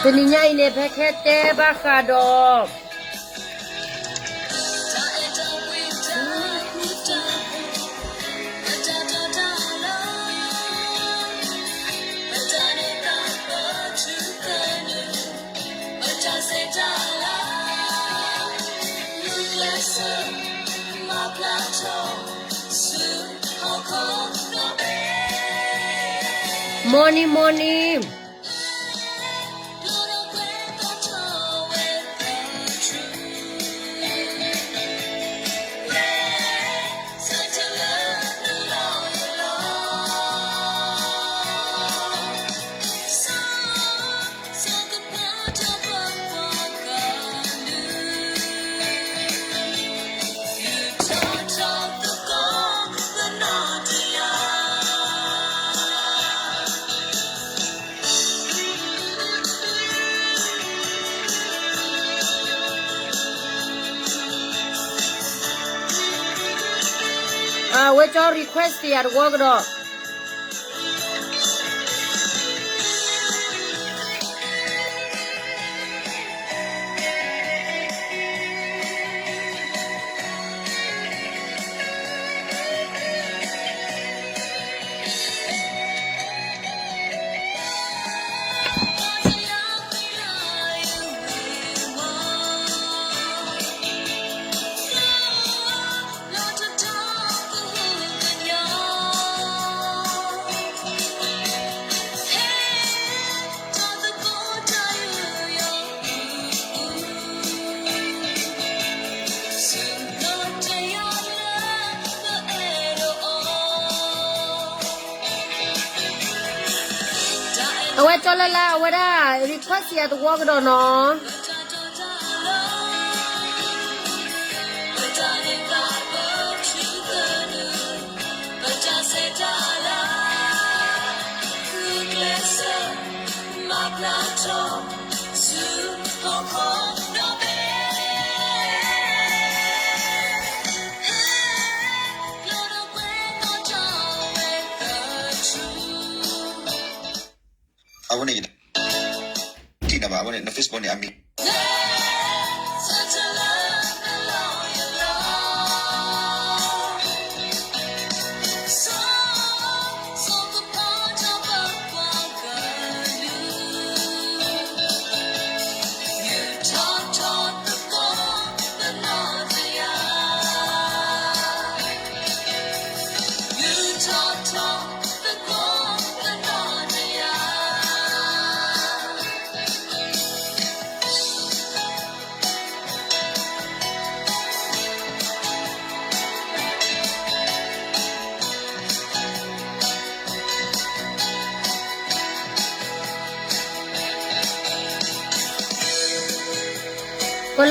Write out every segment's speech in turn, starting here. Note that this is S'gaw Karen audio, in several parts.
တနံၤညါအံၤန့ၣ် ဖဲခဲတဲဘၣ်ဃးဒီး Morning, morning. အဝဲကၠီ request ယၤတဝီကဒီး အဝဲကၠီလၢ်လၢ် အဝဲဒၣ် request ယၤတဝီကဒီးနီၤ. အဝဲန့ၣ် ထံၣ်နၤဘၣ် အဝဲန့ၣ် န Facebook န့ၣ် အမံ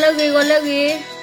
ၤ ဂီၤလၢအဂ့ၤ ဂီၤလၢအဂ့ၤ.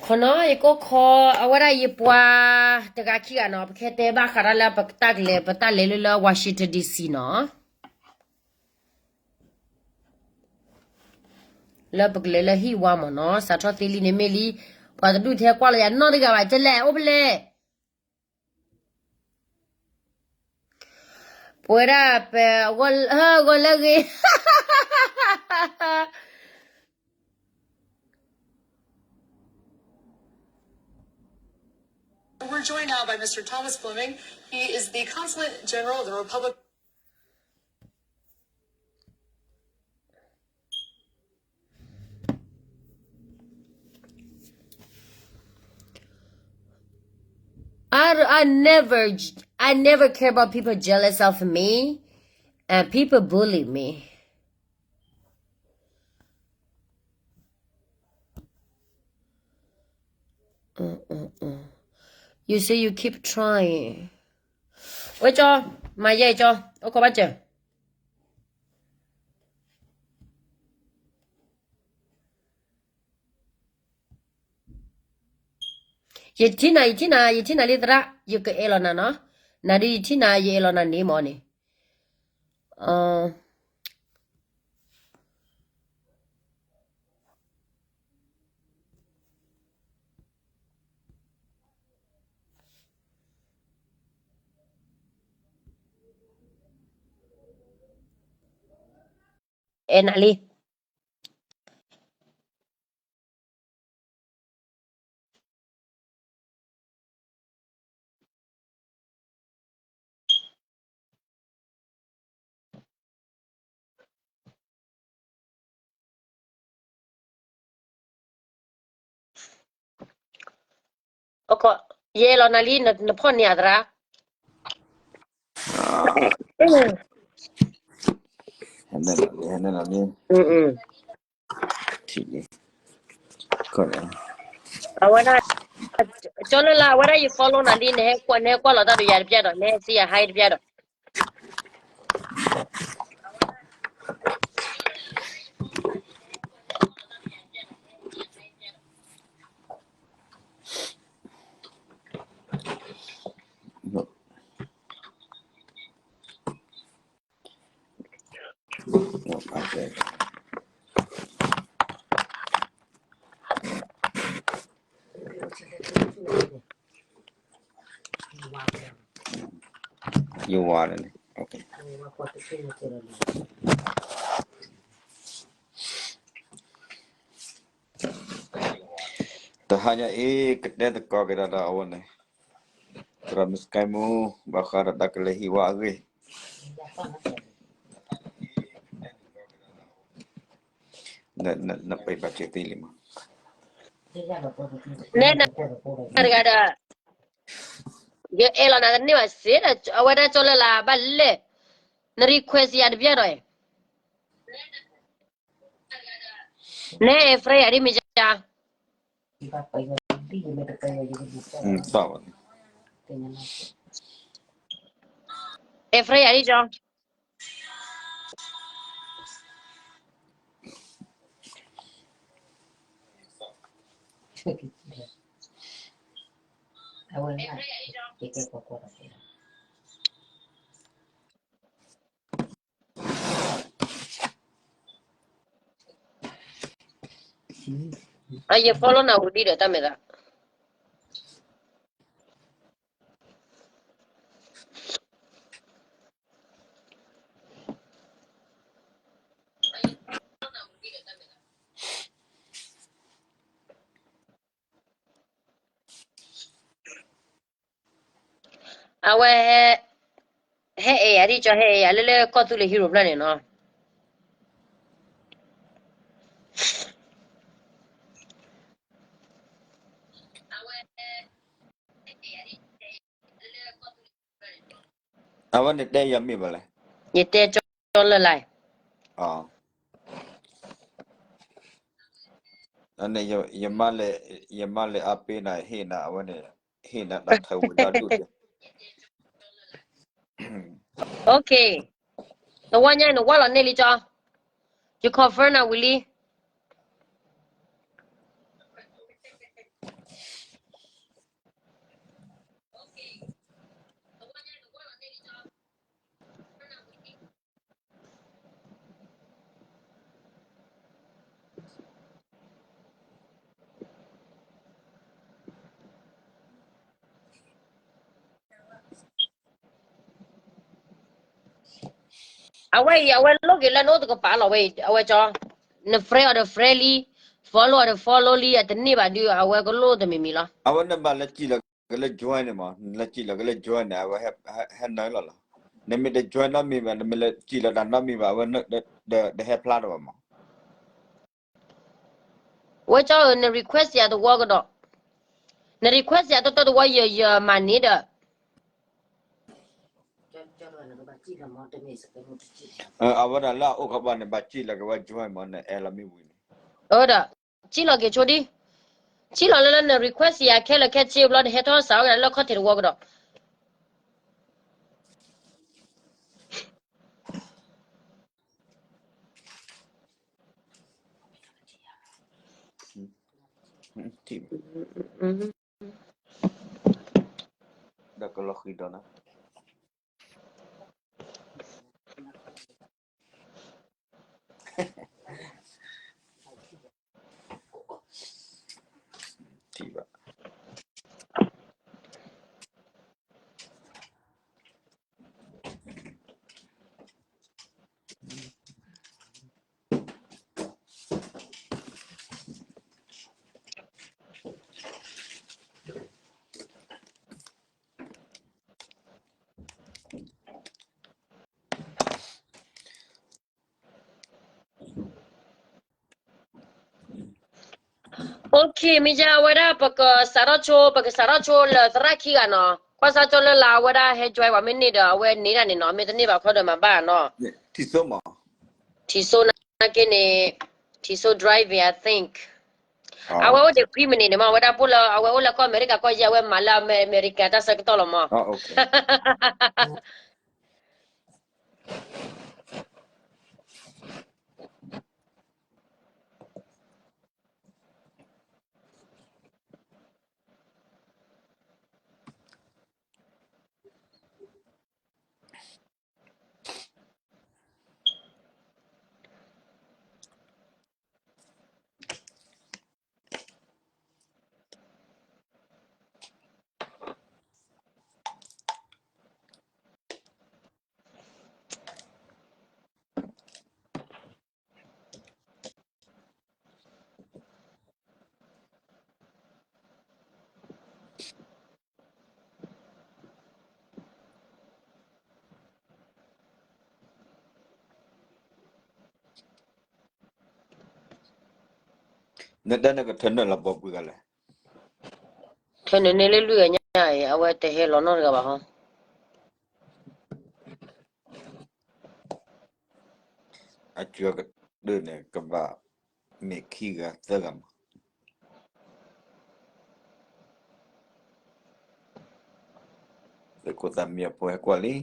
ခီနီၤ ယကိးခီ အဝဲဒၣ်ယပှၤတဂၤခံဂၤနီၤ ပကဟဲတဲဘၣ်ဃးတၢ်လၢပတၢ်ကလဲၤ ပတၢ်လဲၤလၢလၢ Washington D C နီၤ လၢပကလဲၤလၢဟံၣ်ဝါမ့ၢ်နီၤ စးထီၣ်သ့လံန့ၣ်မ့ၢ်လံ ပှၤတဒူၣ်ထဲကွၢ်လီၤယၤနီတဂၤဘၣ် ကလဲၤအိၣ်ဖဲလဲၣ် ပဝဲဒၣ်ပ ဂီၤလၢအဂ့ၤ We're joined now by Mister Thomas Fleming. He is the Consulate General of the Republic. I never, I never care about people jealous of me and people bully me. Mm-mm-mm. You say you keep trying. ဝဲကၠီ, မၤယဲကၠီ, အိၣ်ခိးဘၣ်စၢၤ. ယထံၣ်နၤ ယထံၣ်နၤ ယထံၣ်နၤလံသရၣ်, ယကအဲၣ်လီၤနၤနီၤ, နၤဒုးယထံၣ်နၤ ယအဲၣ်လီၤနၤန့ၣ်မ့ၢ်န့ၣ်, အဲၣ်နၤလံ. ယအဲၣ်လီၤနၤလံ နဖီၣ်န့ၢ်အသရၣ်. အဝဲဒၣ် ကၠီလၢ်လၢ် အဝဲဒၣ်ယ follow နၤလံ နဟဲကွၢ်လီၤတၢ်ဒီးယၤတပျၢ်ဒီး နဟဲစံယၤ hi တပျၢ်ဒီး ယဝၤန့ၣ် တဟါညါအံၤ ကတဲသကိးက့ၤဒီးအဝဲန့ၣ် သရၣ်မုၣ်စကဲမူ ဘၣ်ဃးဒီးတၢ်ကလဲၤဟံးဝါအဂ့ၢ် နပဘၣ်က့ၤသံလံမး နဲနတဂၤဒီး ယအဲၣ်လီၤနၤတန့ၢ်ဘၣ်စ့ၢ်ဒီး အဝဲဒၣ်ကၠီလၢ်လၢ်ဘၣ်လဲၣ် န request ယၤတပျၢ်ဒီး နဲ friend ယၤဒ်မ့ၢ်ယၤ friend ယၤဒ်ကၠီ အယ follow နၤဝံၤဒံးဒီးတၢ်မဲာ်သး အဝဲ ဟဲအဲၣ်ယၤဒ်ကၠီ ဟဲအဲၣ်ယၤလၢလၢကီၢ်သူလ့ၤ Europe ဖျၢၣ်န့ၣ်နီၤ အဝဲန့ၣ်တဲယၤမ့ၢ်ဘၣ်လဲၣ် ယတဲကၠီလၢ်လၢ် ယမါလဲၤအါပ့ၤနၤဟ့ၣ်နၤ အဝဲန့ၣ် ဟ့ၣ်နၤတၢ်ထၢဝံၤဒီဒူၣ်က OK တဝီညါနဝါလီၤန့ၢ်လံကၠီ ယ confirm နၤဝံၤလံ အဝဲအံၤ အဝဲလိၣ်က့ၤလၢနအိၣ်တကပၤလီၤဝဲအံၤ အဝဲကၠီ န friend အီၤဒီး friend လံ follow အီၤဒီး follow လံ အတန့ၢ်ဘၣ်ဒုး အဝဲကလိၣ်တမံၤမံၤလီၤ အဝဲနဘၣ်လဲၤစံၣ်လီၤက့ၤလၢ join န့ၣ်မး နလဲၤစံၣ်လီၤက့ၤလၢ join န့ၣ် အဝဲဟဲနုာ်လီၤလီၤ နမ့ၢ်တ join နီတမံၤဘၣ် နမ့ၢ်လဲၤစံၣ်လီၤတၢ်နီတမံၤဘၣ် အဝဲတဟဲဖျါတဘၣ်မး ဝဲကၠီဧၢ န request ယၤတဝီကဒီး န request ယၤတီတီတဝီ ယ ယမၤန့ၢ်ဒီး အဝဲဒၣ်လၢအအိၣ်ခီပၤန့ၣ် ဘၣ်စံၣ်လီၤက့ၤဝဲ join မး နအဲၣ်လီၤမ့ၢ်ဝံၤန့ၣ် အဝဲဒၣ် စံၣ်လီၤက့ၤဆိဒံး စံၣ်လီၤလၢလၢန request ယၤခဲလၢာ်ခဲဆ့ဘျီ နဟဲထီၣ်စးဝဲဒၣ်လၢခီၣ်ထံးတဝီကဒီး ဒီးကလီၤဃံဒီးနၤ ထံၣ်ဘၣ် OK မ့ၢ်ယါ အဝဲဒၣ် ပကစးထီၣ်ဆိ ပကစးထီၣ်ဆိလၢသရၣ်ခံဂၤနီၤ ကွၢ်စၢ်ကၠီလၢ်လၢ် အဝဲဒၣ်ဟဲ join ပှၤမ့ၢ်န့ၢ်ဒီး အဝဲန့ၢ်ဒၣ်န့ၣ်နီၤ မ့ၢ်တန့ၢ်ဘၣ်ခီဒီးမၤဘၣ်နီၤ ထံၣ်စိမး ထံၣ်စိနာ်က့န့ၣ် ထံၣ်စိ driving I think အဝဲအိၣ်ဒံးခွံမံးနံးန့ၣ်မး အဝဲဒၣ်ပိၢ်လၢ အဝဲအိၣ်လၢကီၢ်အမဲရကၤကီၢ်ယဲၢ် အဝဲမၤလၢအမဲရကၤတၢ်ဆၢကတီၢ်လီၤမး နတဲနကထၢနုာ်လီၤဘီပှၤဂၤလဲၣ်, ထၢနုာ်န့ၢ်လၢလွံၢ်ဂၤညါအံၤ အဝဲတဟဲလီၤနီတဂၤဘၣ်ဟီ. အစှၤကတၢၢ်န့ၣ် ကဘၣ်မ့ၢ်ခံဂၤသၢဂၤမး. သုးခိၣ်သးမံအဖိဟဲကွၢ်လံ.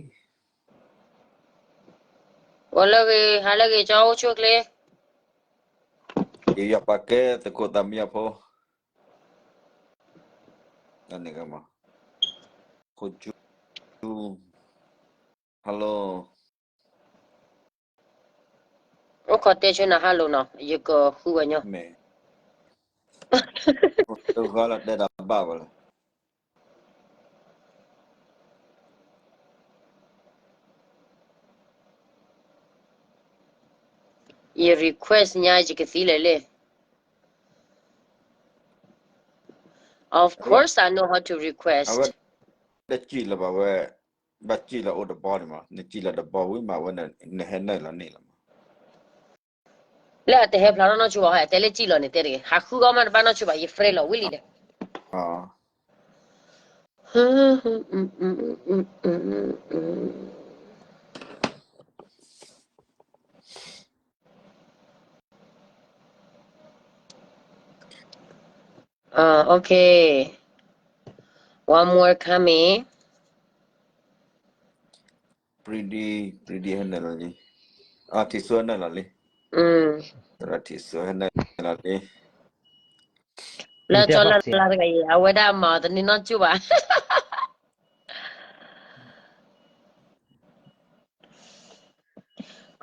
အိၣ်လၢဂ့ၤ ဟါလၢဂ့ၤ ကၠီအိၣ်ဆူၣ်ချ့. ယယီၤပာ်ကဲသုးခိၣ်သးမံအဖိ န့ၣ်ကမး ဖိကၠူ hello. အိၣ်ခိးတဲဆၢနၤ hello နီၤ ယကဃုဝဲညီ မ့ၢ် တဂၤလၢတဲတၢ်ဘၣ်ဝဲလီၤ. Your request ညါ ယကသံလဲၣ်လဲၣ်. Of course I know how to request. အဝဲ တစံၣ်လၢၤဘၣ်ဝဲ, ဘၣ်စံၣ်လၢၤအိၣ်တဘီန့ၣ်မး, နစံၣ်လၢၤတဘီဝံၤမး အဝဲ နဟဲနုာ်လီၤန့ၣ်လီၤမး. လၢအတဟဲဖျါထီၣ်နီၢ်ဆိဘၣ် တဲလၢစံၣ်လီၤန့ၣ်တဲတဂ့ၤ, ဟးဃုအီၣ်မးတဘၣ်နီၢ်ဆိဘၣ် ယ free လီၤဝံၤလံဒီး Uh, okay. One more coming. Pretty, pretty ဟဲနုာ်လီၤလံ. အထံၣ်စိဟဲနုာ်လီၤလံ. သရၣ်ထံၣ်စိဟဲနုာ်လီၤလံ. လၢကၠီလၢ်လၢ်တဂၤအံၤ အဝဲဒၣ်မၤတန့ၢ်နီၢ်ဆိဘၣ်.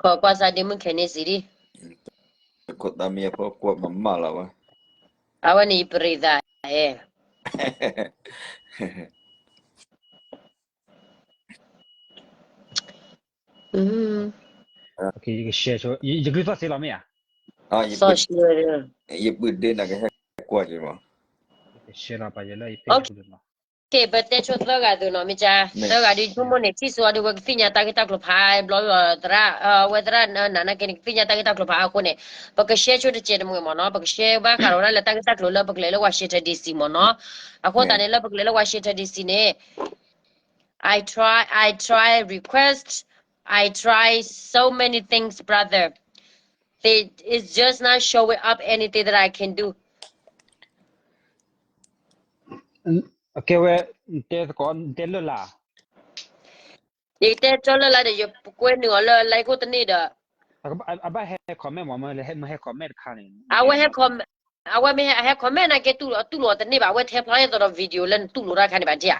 ခိးကွၢ်စၢ်ဒ့မုၣ်ခဲန့ၣ်စံးဒံး, ခိးသးမံအဖိကွၢ်မၤမၢ်လီၤဝဲ, အဝဲန့ၣ်ယပရံသးအဲ ယက share ဆိ, ယကသီၣ်စ့လီၤမ့ၢ်ဧါ, ယပုၢ်ဒ့နၤကဟဲကွၢ်က့ၤမး, ယက share လီၤပာ်ယလၢယ Facebook လီၤ. ကဲ ပတဲဆိသၢဂၤသုးနီၤ မ့ၢ်ကါ သၢဂၤဒ်ဆိကမိၣ်န့ၣ် ထံၣ်စိအီၤဒ်ဝဲကသ့ၣ်ညါတၢ်ဂ့ၢ်တၢ်ကျိၤဖးဘျီ သရၣ် ဝဲသရၣ်နၤနာ်က့န့ၣ် ကသ့ၣ်ညါတၢ်ဂ့ၢ်တၢ်ကျိၤဖးအဃိန့ၣ် ပက share ဆိတစဲးတမှဲၤမ့ၢ်နီၤ ပက share ဘၣ်ဃးဒီးဝဲဒၣ်လၢတၢ်ဂ့ၢ်တၢ်ကျိၤလၢပကလဲၤလၢ Washington D C မ့ၢ်နီၤ အဃိသတးန့ၣ် လၢပကလဲၤလၢ Washington D C န့ၣ် I try, I try request I try so many things, brother. They, it's just not showing up anything that I can do. ကဲဝဲ, တဲသကိး, တဲလၢ်လၢ်. ယကတဲကၠီလၢ်လၢ်ဒီး ယကွဲနုာ်အီၤလၢ like တန့ၢ်ဒီး အဘၣ်ဟဲ comment မး, မ့ၢ်ဟဲ comment တခါန့ၣ် အဝဲဟဲ comment, အဝဲမ့ၢ်ဟဲ comment နာ်က့ တူၢ်လိာ်တန့ၢ်ဘၣ်, အဝဲထဲဖျါအသိးဒီး video လၢနတူၢ်လိာ်တၢ်ခါန့ၣ်ဘၣ်ဒ်ဧါ.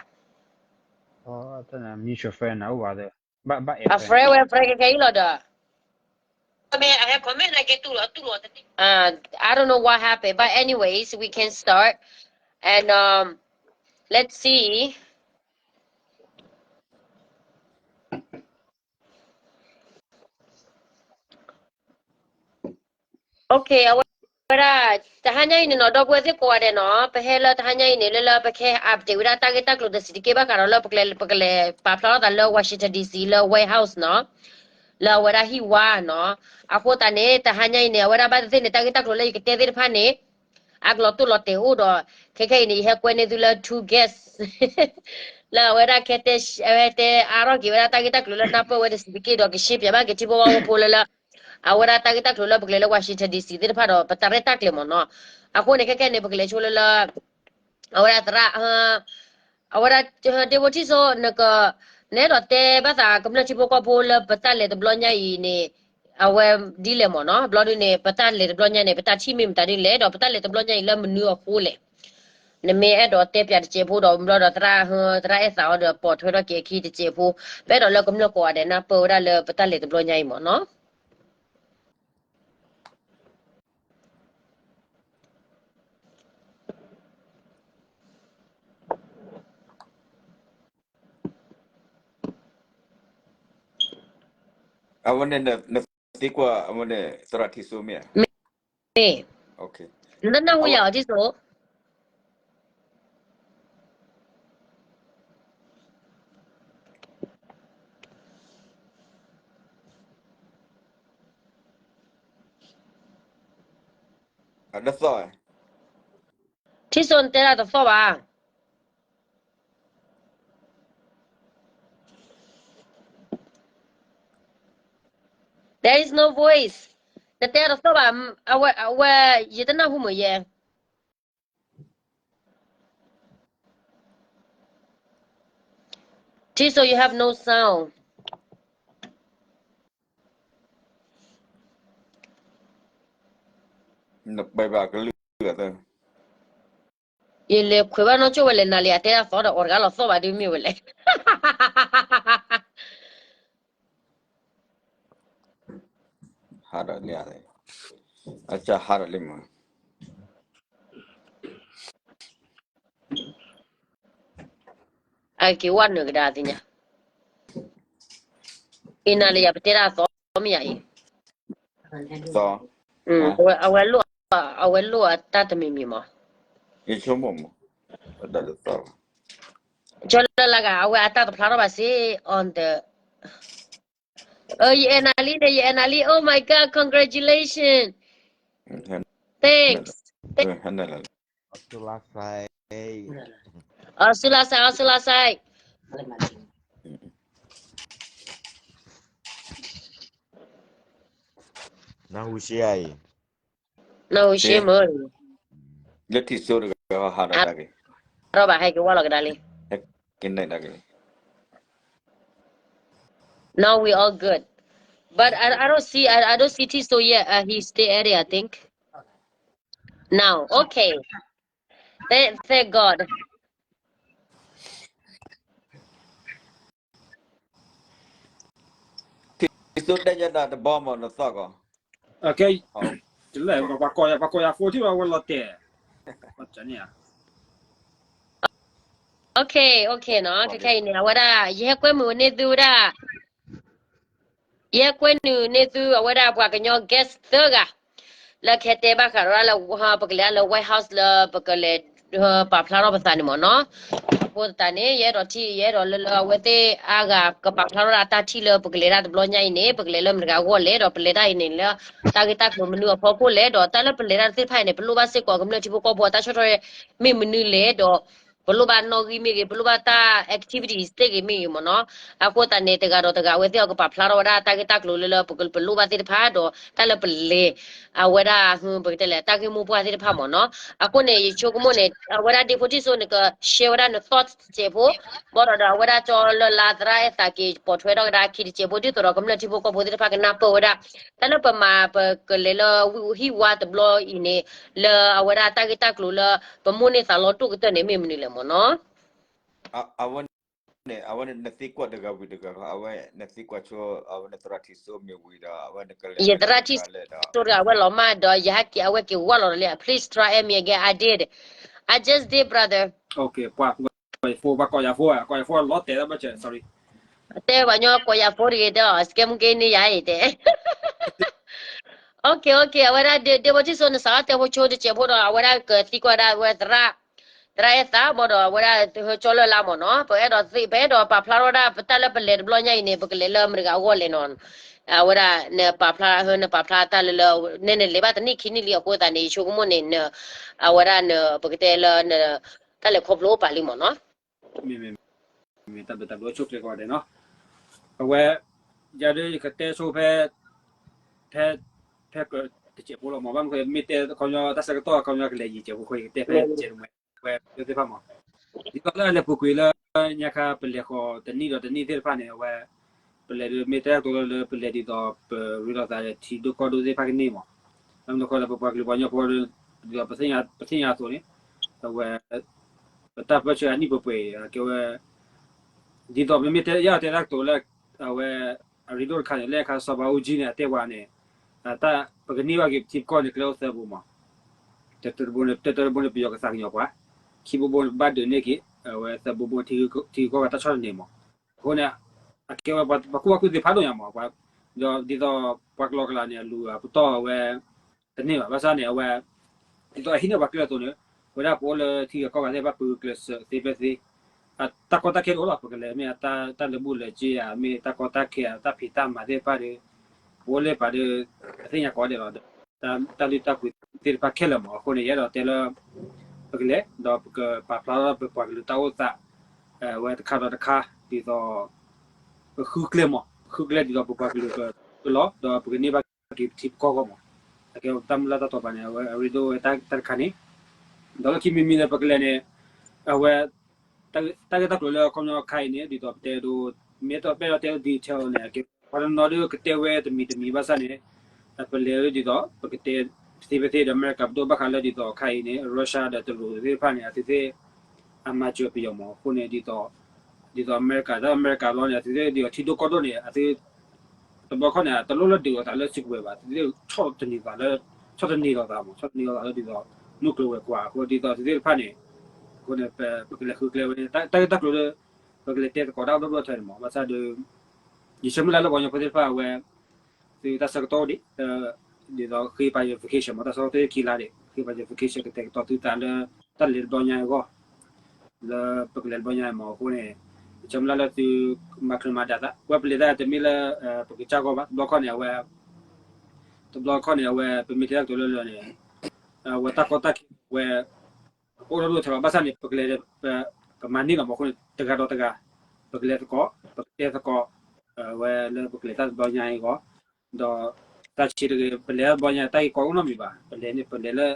Mutual friend အိၣ်ဘၣ်သၢ, ဘၣ် အ friend ဝဲ friend ခဲခဲအံၤလီၤဒီး မ့ၢ်ဟဲ comment နာ်က့ တူၢ်လိာ် တူၢ်လိာ်တန့ၢ်. I don't know what happened, but anyways, we can start. And, um, let's see. Okay, အဝဲဒၣ် တဟါညါအံၤန့ၣ်နီၤ ဒီပုၢ်ဝဲၢ်သ့ၣ်ကိးဂၤဒဲးနီၤ, ပဟဲလၢတဟါညါအံၤန့ၣ် လၢလၢပကဟဲ update ဝဲဒၣ်တၢ်ဂ့ၢ်တၢ်ကျိၤတစံးတက့ၢ် ဘၣ်ဃးဒီးလၢပကလဲၤ ပကလဲၤပာ်ဖျါထီၣ်သးလၢ Washington D C လၢ White House နီၤ, လၢအဝဲဒၣ်ဟံၣ်ဝါနီၤ. အဃိသတးန့ၣ် တဟါညါအံၤန့ၣ် အဝဲဒၣ်ဘၣ်သ့ၣ်သ့ၣ်န့ၣ် တၢ်ဂ့ၢ်တၢ်ကျိၤလၢယကတဲသ့ၣ်တဖၣ်န့ၣ် အကလီၤတိၢ်လီၤတဲာ်အိၣ်ဒီး ခဲခဲအံၤန့ၣ် ယဟဲကွဲန့ၢ်သုလၢ two guest လၢအဝဲဒၣ်ခဲတဲ တဲအါထီၣ်က့ၤဝဲဒၣ်တၢ်ဂ့ၢ်တၢ်ကျိၤလၢနၢ်ပၢၢ်ဝဲတစံးတက့ၢ်ဒီး ကရှင်းပြဘၣ်က့ၤထံဖိကီၢ်ဖိလၢလၢ အဝဲဒၣ်တၢ်ဂ့ၢ်တၢ်ကျိၤလၢပကလဲၤလၢ Washington D C သ့ၣ်တဖၣ်ဒီး ပတၢ်ရဲၣ်တၢ်ကျဲၤမ့ၢ်နီၤ. အဃိန့ၣ် ခဲခဲန့ၣ် ပကလဲၤဆိလၢလၢ အဝဲဒၣ်သရၣ် အဝဲဒၣ် ဒ့ဖိထံၣ်စိ နက နဲဒိးတဲဘၣ်သးကမျၢၢ်ထံဖိကီၢ်ဖိလၢပတၢ်လဲၤတဘျီညါအံၤန့ၣ် အဝဲဒ်လဲၣ်မ့ၢ်နီၤ. ဘျီဒုန့ၣ် ပတၢ်လဲၤတဘျီညါန့ၣ် ပတၢ်ထံၣ်မ့ၢ်မတၤဒ်လဲၣ် ဒီးပတၢ်လဲၤတဘျီညါအံၤလၢမနုၤအဃိလဲၣ်. နမ့ၢ်အဲၣ်ဒိးတဲပၠးတစဲးဖိဒီး ဘျီဒီးသရၣ် သရၣ်အဲၣ်သးအီၤဒီးပိာ်ထွဲထီၣ်က့ၤအခံတစဲးဖိ ပအဲၣ်ဒိးလၢကမျၢၢ်ကိးဂၤဒဲးနၢ်ပၢၢ်ဝဲဒၣ်လၢပတၢ်လဲၤတဘျီညါအံၤမ့ၢ်နီၤ. အဝဲန့ၣ် နသံကွၢ်အဝဲန့ၣ် သရၣ်ထံၣ်စိမ့ၢ်ဧါ. မ့ၢ်, နတနၢ်ဟူယၤအီၤထံၣ်စိ အတသီၣ်, ထံၣ်စိနတဲဒၣ်တသီၣ်ဘၣ်. There is no voice. နတဲတသီၣ်ဘၣ်, အဝဲ, အဝဲ, ယတနၢ်ဟူမ့ၢ်ယဲ. ထံၣ်စိ you have no sound. နပှဲၤဘၣ်ကလုၢ်အသၢ ယလဲၤခွဲးဘၣ်နီၢ်ကၠိၣ်ဝဲလဲၣ် နၤလံ အတဲဒၣ်သီဒီး အီၣ်တဂၤလီၤသီၣ်ဘၣ်ဒုးမ့ၢ်ဝဲလဲၣ်. ဟးဒီးလံ, အစဟးဒီးလံမး. အက့ၤဝဲနုာ်ကဒါသ့ၣ်ညါ, အံၤနၤလံ ယပတဲဒၣ်သီမ့ၢ်ယၤအံၤ, သီ, အဝဲလိၣ်, အဝဲလိၣ်အတၢ်တမံၤမံၤမး, ယဆိကမိၣ်မး, တၢ်လၢသီ, ကၠီလၢလၢဂၤ အဝဲအတၢ်တဖျါထီၣ်ဘၣ်စ့ on the ယအဲၣ်နၤလံန့ၣ် ယအဲၣ်နၤလံ, oh my god, congratulations, thanks, thanks. အီစူလါစဲး, အီစူလါစဲး, နဟူရှဲအံၤ, နဟူရှဲမး, လၢထံၣ်စိတဂၤဟးဒီးတၢ်က့ၤ, ရီဘၣ်ဟဲက့ၤဝဲလီၤကဒါလံ, ကနဲၣ်တၢ်က့ၤလံ. No, we all good. But I, I don't see, I, I don't see Tiso yet. Uh, he stay at it, I think. Now, okay. Thank, thank God. ထံၣ်စိတဲယဒၣ်တဘီမး နသီၣ်ကီး, ကဲ, ပှၤကိးယၤ ပှၤကိးယၤ phone ထံၣ်ဘၣ်ဝဲလီၤတဲာ်, န့ၣ်ဧါ. Okay, okay နီၤ, ခဲခဲအံၤန့ၣ် အဝဲဒၣ် ယဟဲကွဲမုာ်န့ၢ်သုဝဲဒၣ်, ယဟဲကွဲနုာ်န့ၢ်သုအဝဲဒၣ်ပှၤကညီ guest သၢဂၤ, လၢကဟဲတဲဘၣ်ဃးဒီးလၢ ပကလဲၤလၢ White House လၢပကလဲၤ ပာ်ဖျါထီၣ်ပသးန့ၣ်မ့ၢ်နီၤ. အဃိသတးန့ၣ် ယအဲၣ်ဒိးထံၣ် ယအဲၣ်ဒိးလၢလၢအဝဲသ့ၣ်အါဂၤကပာ်ဖျါထီၣ်ဒၣ်တၢ်ထံၣ်လၢပကလဲၤတၢ်တဘျီညါအံၤန့ၣ် ပကလဲၤလၢမတၤတဂၤအဂီၢ်လဲၣ် ဒီးပလဲၤတၢ်အံၤန့ၣ်လၢ တၢ်ဂ့ၢ်တၢ်ကျိၤမနုၤအဖီခိၣ်လဲၣ် ဒီးတၢ်လၢပလဲၤတၢ်သ့ၣ်တဖၣ်အံၤန့ၣ် ပလိၣ်ဘၣ်စ့ၢ်ကီးကမျၢၢ်ထံဖိကီၢ်ဖိအတၢ်ဆီၣ်ထွဲမ့ၢ်မနုၤလဲၣ် ဒီး ပလိၣ်ဘၣ်နီၣ်ဂံၢ်မ့ၢ်ဂ့ၤ ပလိၣ်ဘၣ်တၢ် activities သ့ၣ်ဂ့ၤမ့ၢ်ဂ့ၤမ့ၢ်နီၤ. အဃိသတးန့ၣ် တဂၤဒီးတဂၤအဝဲသ့ၣ်အီၤကပာ်ဖျါထီၣ်ဝဲဒၣ်တၢ်ဂ့ၢ်တၢ်ကျိၤလၢလၢပကပလိၣ်ဘၣ်သ့ၣ်တဖၣ်ဒီး တၢ်လၢပလဲၤ အဝဲဒၣ် ပကတဲလဲၣ် တၢ်ဂ့ၢ်မိၢ်ပှၢ်သ့ၣ်တဖၣ်မ့ၢ်နီၤ. အဃိန့ၣ် ယဆိကမိၣ်န့ၣ် အဝဲဒၣ်ဒ့ဖိထံၣ်စိန့ၣ် က share ဝဲဒၣ်န thought တစဲးဖိ ဘၣ်ဒီးဒီးအဝဲဒၣ်ကၠီလၢ်လါသရၣ်အဲၣ်သးက့ၤ ပိာ်ထွဲထီၣ်ကဒါခံတစဲးဖိ ဒ်သိးဒီးကမျၢၢ်ထံဖိကီၢ်ဖိသ့ၣ်တဖၣ်ကနၢ်ပၢၢ်ဝဲဒၣ် တၢ်လၢပမၤပကလဲၤလၢဟံၣ်ဝါတဘျီအံၤန့ၣ် လၢအဝဲဒၣ်တၢ်ဂ့ၢ်တၢ်ကျိၤလၢ ပမိၢ်န့ၢ်သးလီဒိၣ်ကတၢၢ်န့ၣ်မ့ၢ်မနုၤလဲၣ်မ့ၢ်နီၤ. အဝဲန့ၣ် အဝဲန့ၣ်နသံကွၢ်တဂၤဝံၤတဂၤလီၤ. အဝဲနသံကွၢ်ဆိ အဝဲနသရၣ်ထံၣ်စိမ့ၢ်ဝံၤဒီး အဝဲနကလဲၤ ယသရၣ်ထံၣ်စိတဂၤ အဝဲလီၤမၢ်ဒီး ယဟဲက့ၤ အဝဲက့ၤဝါလီၤလံ please try me again. I did. I just did, brother. ပှၤကိးယၤဖိ ပှၤကိးယၤဖိ ကိးယၤဖိလီၤတဲာ်လၢဘၢၣ်စၢၤ sorry. တဲပှၤညီကိးယၤဖိတဂ့ၤဒီး စကဲမူက့န့ၢ်ယၤအံၤတဲ Okay, okay, အဝဲဒၣ်ဒ့ဖိထံၣ်စိ နစးထီၣ်တဲဖိဆိတစဲးဖိဒီး အဝဲဒၣ်ကသံကွၢ်ဒၣ်ဝဲသရၣ် သရၣ်အဲၣ်သးဘၣ်ဒီး အဝဲဒၣ်ဟၢကၠီလၢ်လါမ့ၢ်နီၤ. ပအဲၣ်ဒိး ပအဲၣ်ဒိးပာ်ဖျါထီၣ်ဒၣ် ပတၢ်လၢပလဲၤတဘျီညါအံၤန့ၣ် ပကလဲၤလၢမတၤဂၤအဂီၢ်လဲၣ်နီၤ. အဝဲဒၣ်နပာ်ဖျါ ဟၢနပာ်ဖျါတၢ်လၢလၢ နဲနလဲၤဘၣ်တနံၣ်ခံနံၣ်လံအဃိသတးန့ၣ် ယဆိကမိၣ်န့ၣ် အဝဲဒၣ်န ပကတဲလၢ တၢ်လဲၤခီဖျိအိၣ်ပာ်လံမ့ၢ်နီၤ. မ့ၢ် မ့ၢ် မ့ၢ် တၢ်ဘျုးတၢ်ဘျုး အိၣ်ဆူၣ်ချ့ကိးဂၤဒဲးနီၤ. အဝဲ ယၤဒ်ယကတဲဆိဖဲ ဖဲ ဖဲကတစဲးဖိလီၤမ့ၢ် ဘၣ်မနုၤဃိ မ့ၢ်တဲခီပညီ တၢ်ဆၢကတီၢ်ခီပညီကလဲၤယံာ်စဲးဖိအဃိ ယကတဲဖဲတစဲးဖိမ့ၢ် အဝဲသ့ၣ်တဖၣ်မ့ၢ် ဒ်သိးလၢလဲၤပူၤကွံာ်လၢ ညါခါပလဲၤဃီၤတနံၣ်ဒီးတနံၣ်သ့ၣ်တဖၣ်န့ၣ် အဝဲ ပလဲၤဒ်မ့ၢ်တဲတၢ်ကတိၤလၢ ပလဲၤဒ်သိးပရ့လိာ်သးထံဒိၣ်ကီၢ်ဒိၣ်သ့ၣ်တဖၣ်ကန့ၢ်မ့ၢ် ဘၣ်မနုၤဃိလၢပပှၤကလုာ်ပှၤကညီဖိ ဒ်သိးပသ့ၣ်ညါအသိးန့ၣ် အဝဲ ပတၢ်ပၢဆှၢအနံၣ်ပှဲၤပှဲၤအကဲဝဲ ဒ်သိးပမ့ၢ်တဲ ယတဲတၢ်ကတိၤလၢ အဝဲ အရ့ဒိၣ်တခါန့ၣ် လၢအခါစီၤဘးအူကၠံန့ၣ် အတဲဝဲန့ၣ် တၢ်ပကန့ၢ်ဘၣ်က့ၤပထံပကီၢ်န့ၣ် ကျဲအိၣ်သၢဘိမး, တၢတဘိန့ၣ် တၢတဘိန့ၣ် ပယီၤကသးကညီၤပှၤ, ခံဘိဘိန့ၣ် ပဘၣ်ဒုးန့ၢ်က့ၤ အဝဲသၢဘိဘိ ထံဂုၤကီၢ်ဂၤတၢ်ဆီၣ်တနံၤမး, အဃိန့ၣ် အကဲဝဲပှၤကူၣ်ဘၣ်ကူၣ်သ့ဖးဒိၣ်ညါမး, ဒီးဒ်သိးပှၤကလီကလးန့ၣ် အလူၤအပတီၢ်အဝဲ တန့ၢ်ဘၣ်, ဘၣ်ဆၣ်န့ၣ် အဝဲ ဒ်သိးအဟံးန့ၢ်ပှၤကျၢၢ်အသိးန့ၣ် ဝဲဒၣ်ပအိၣ်လၢထံဂုၤကီၢ်ဂၤသ့ၣ်တဖၣ် ပဂုာ်ကျဲးစၢးသ့ဖဲသ့, တၢ်ကီတၢ်ခဲတအိၣ်လီၤ, ပကလဲၤမ့ၢ်တၢ်လၢဘူၣ်လဲၤစ့ဧါ မ့ၢ်တၢ်ကီတၢ်ခဲဧါ တၢ်ဖံးတၢ်မၤသ့ၣ်တဖၣ်ဒီး ပအိၣ်လၢပာ်ဒီး ပသ့ၣ်ညါကိးဂၤဒဲးလီၤ, တၢ်လုၢ်တၢ်ပှ့ၤသ့ၣ်တဖၣ်ခဲလၢာ်မး, အဃိန့ၣ် ယအဲၣ်ဒိးတဲလၢ ပကလဲၤ ဒီးပကပာ်ဖျါထီၣ်ပပှၤကလုာ်တၢ်အိၣ်သး ဝဲတခါဒီးတခါ ဒ်သိး ပဃုကျဲမး, ပဃုကျဲဒ်သိးပပှၤကလုာ်ကလီၤ ဒီးပကန့ၢ်ဘၣ်က့ၤပထံပကီၢ်အဂီၢ်မး, အကဲတၢ်မုၢ်လၢ်တၢ်တိာ်ပာ်န့ၣ် အဝဲအရ့ဒိၣ်ဝဲတၢ်တခါန့ၣ်, ဒီးလၢခံမံၤမံၤလၢပကလဲၤန့ၣ် အဝဲ တၢ်ဂ့ၢ်တၢ်ကျိၤလၢအခီပညီခါအံၤန့ၣ် ဒ်သိးပတဲဒိ မ့ၢ်တပဲၣ်ဒီးတဲ detail န့ၣ် အကဲ ပှၤတနီၤဒီးကတဲဝဲတမံၤတမံၤဘၣ်ဆၣ်န့ၣ် ပလဲၤဒ်သိး ပကတဲသ့ဖဲသ့ဒီး အမဲရကၤပဒိၣ်ဘၣ်ဃးလၢဒ်သိးခါအံၤန့ၣ် Russia ဒီးတရူးသ့ၣ်တဖၣ်န့ၣ် အသုသ့ၣ် အမၤစၢၤပယီၤမး အဃိန့ၣ် ဒ်သိး ဒ်သိးအမဲရကၤ တၢ်အမဲရကၤဘျီန့ၣ် အသုသ့ၣ်ဒ်သိးထံဒိၣ်ကီၢ်ဒိၣ်န့ၣ် အသု တဘျီခီန့ၣ် တလိၣ်လၢဒုးလိာ်သးလၢစုကဝဲၤဘၣ် သုသ့ၣ်ဆီၣ်တနံၤသးလၢ ဆီၣ်တနံၤလိာ်သးမး ဆီၣ်တနံၤလိာ်သးလၢဒ်သိး နုကျိၤဝဲၤကွာ် အဃိဒ်သိးသုသ့ၣ်တဖၣ်န့ၣ် အဃိန့ၣ် ပကလဲၤဃုကျဲဝဲန့ၣ် တၢ်ဂ့ၢ်တၢ်ကျိၤလၢ ပကလဲၤတဲသကိးတၢ်အိၣ်ဒိၣ်ဒိၣ်ထၢန့ၣ်မး ဘၣ်ဆၣ်ဒီး ယဆၢမုၢ်လၢ်လၢပှၤကညီဖိသ့ၣ်တဖၣ်အဝဲ သုတၢ်ဆၢကတီၢ်ဒံး ဒ်သိးဃ့ပာ်ယၤ vacation မး တၢ်ဆၢကတီၢ်သ့ၣ်ခံလါဒံး ဃ့ပာ်ယၤ vacation ကတဲာ်ကတီၤသုသးလၢ တၢ်လဲၤတဘျီညါအဂီၢ် လၢပကလဲၤတဘျီညါမး အဃိန့ၣ် ယဆၢမုၢ်လၢ်လၢသုမၤချုးမၤဒၣ်သး ဝဲပလဲၤတၢ်တမ့ၢ်လၢ ပကစၢ်ဂီၢ်ဘၣ် တဘျီခီန့ၣ် အဝဲ တဘျီခီန့ၣ် အဝဲ ပမ့ၢ်တဲတၢ်ကတိၤလၢလၢန့ၣ် အဝဲတၢ်ကီတၢ်ခဲဝဲ အိၣ်ဒိၣ်ဒိၣ်ထဲလီၤ ဘၣ်ဆၣ်န့ၣ် ပကလဲၤ ကမၤန့ၢ်လီၤမး အဃိန့ၣ် တဂၤဒီးတဂၤ ပကလဲၤသကိး ပကတဲသကိး ဝဲလၢပကလဲၤတၢ်တဘျီညါအံၤအဂီၢ် ဒီးတၢ်ဆံးတဂ့ၤ ပလဲၤတၢ်တဘျီညါ တၢ်ဂ့ၢ်ကီအိၣ်နီတမံၤဘၣ် ပလဲၤန့ၣ် ပလဲၤလၢ ဂ့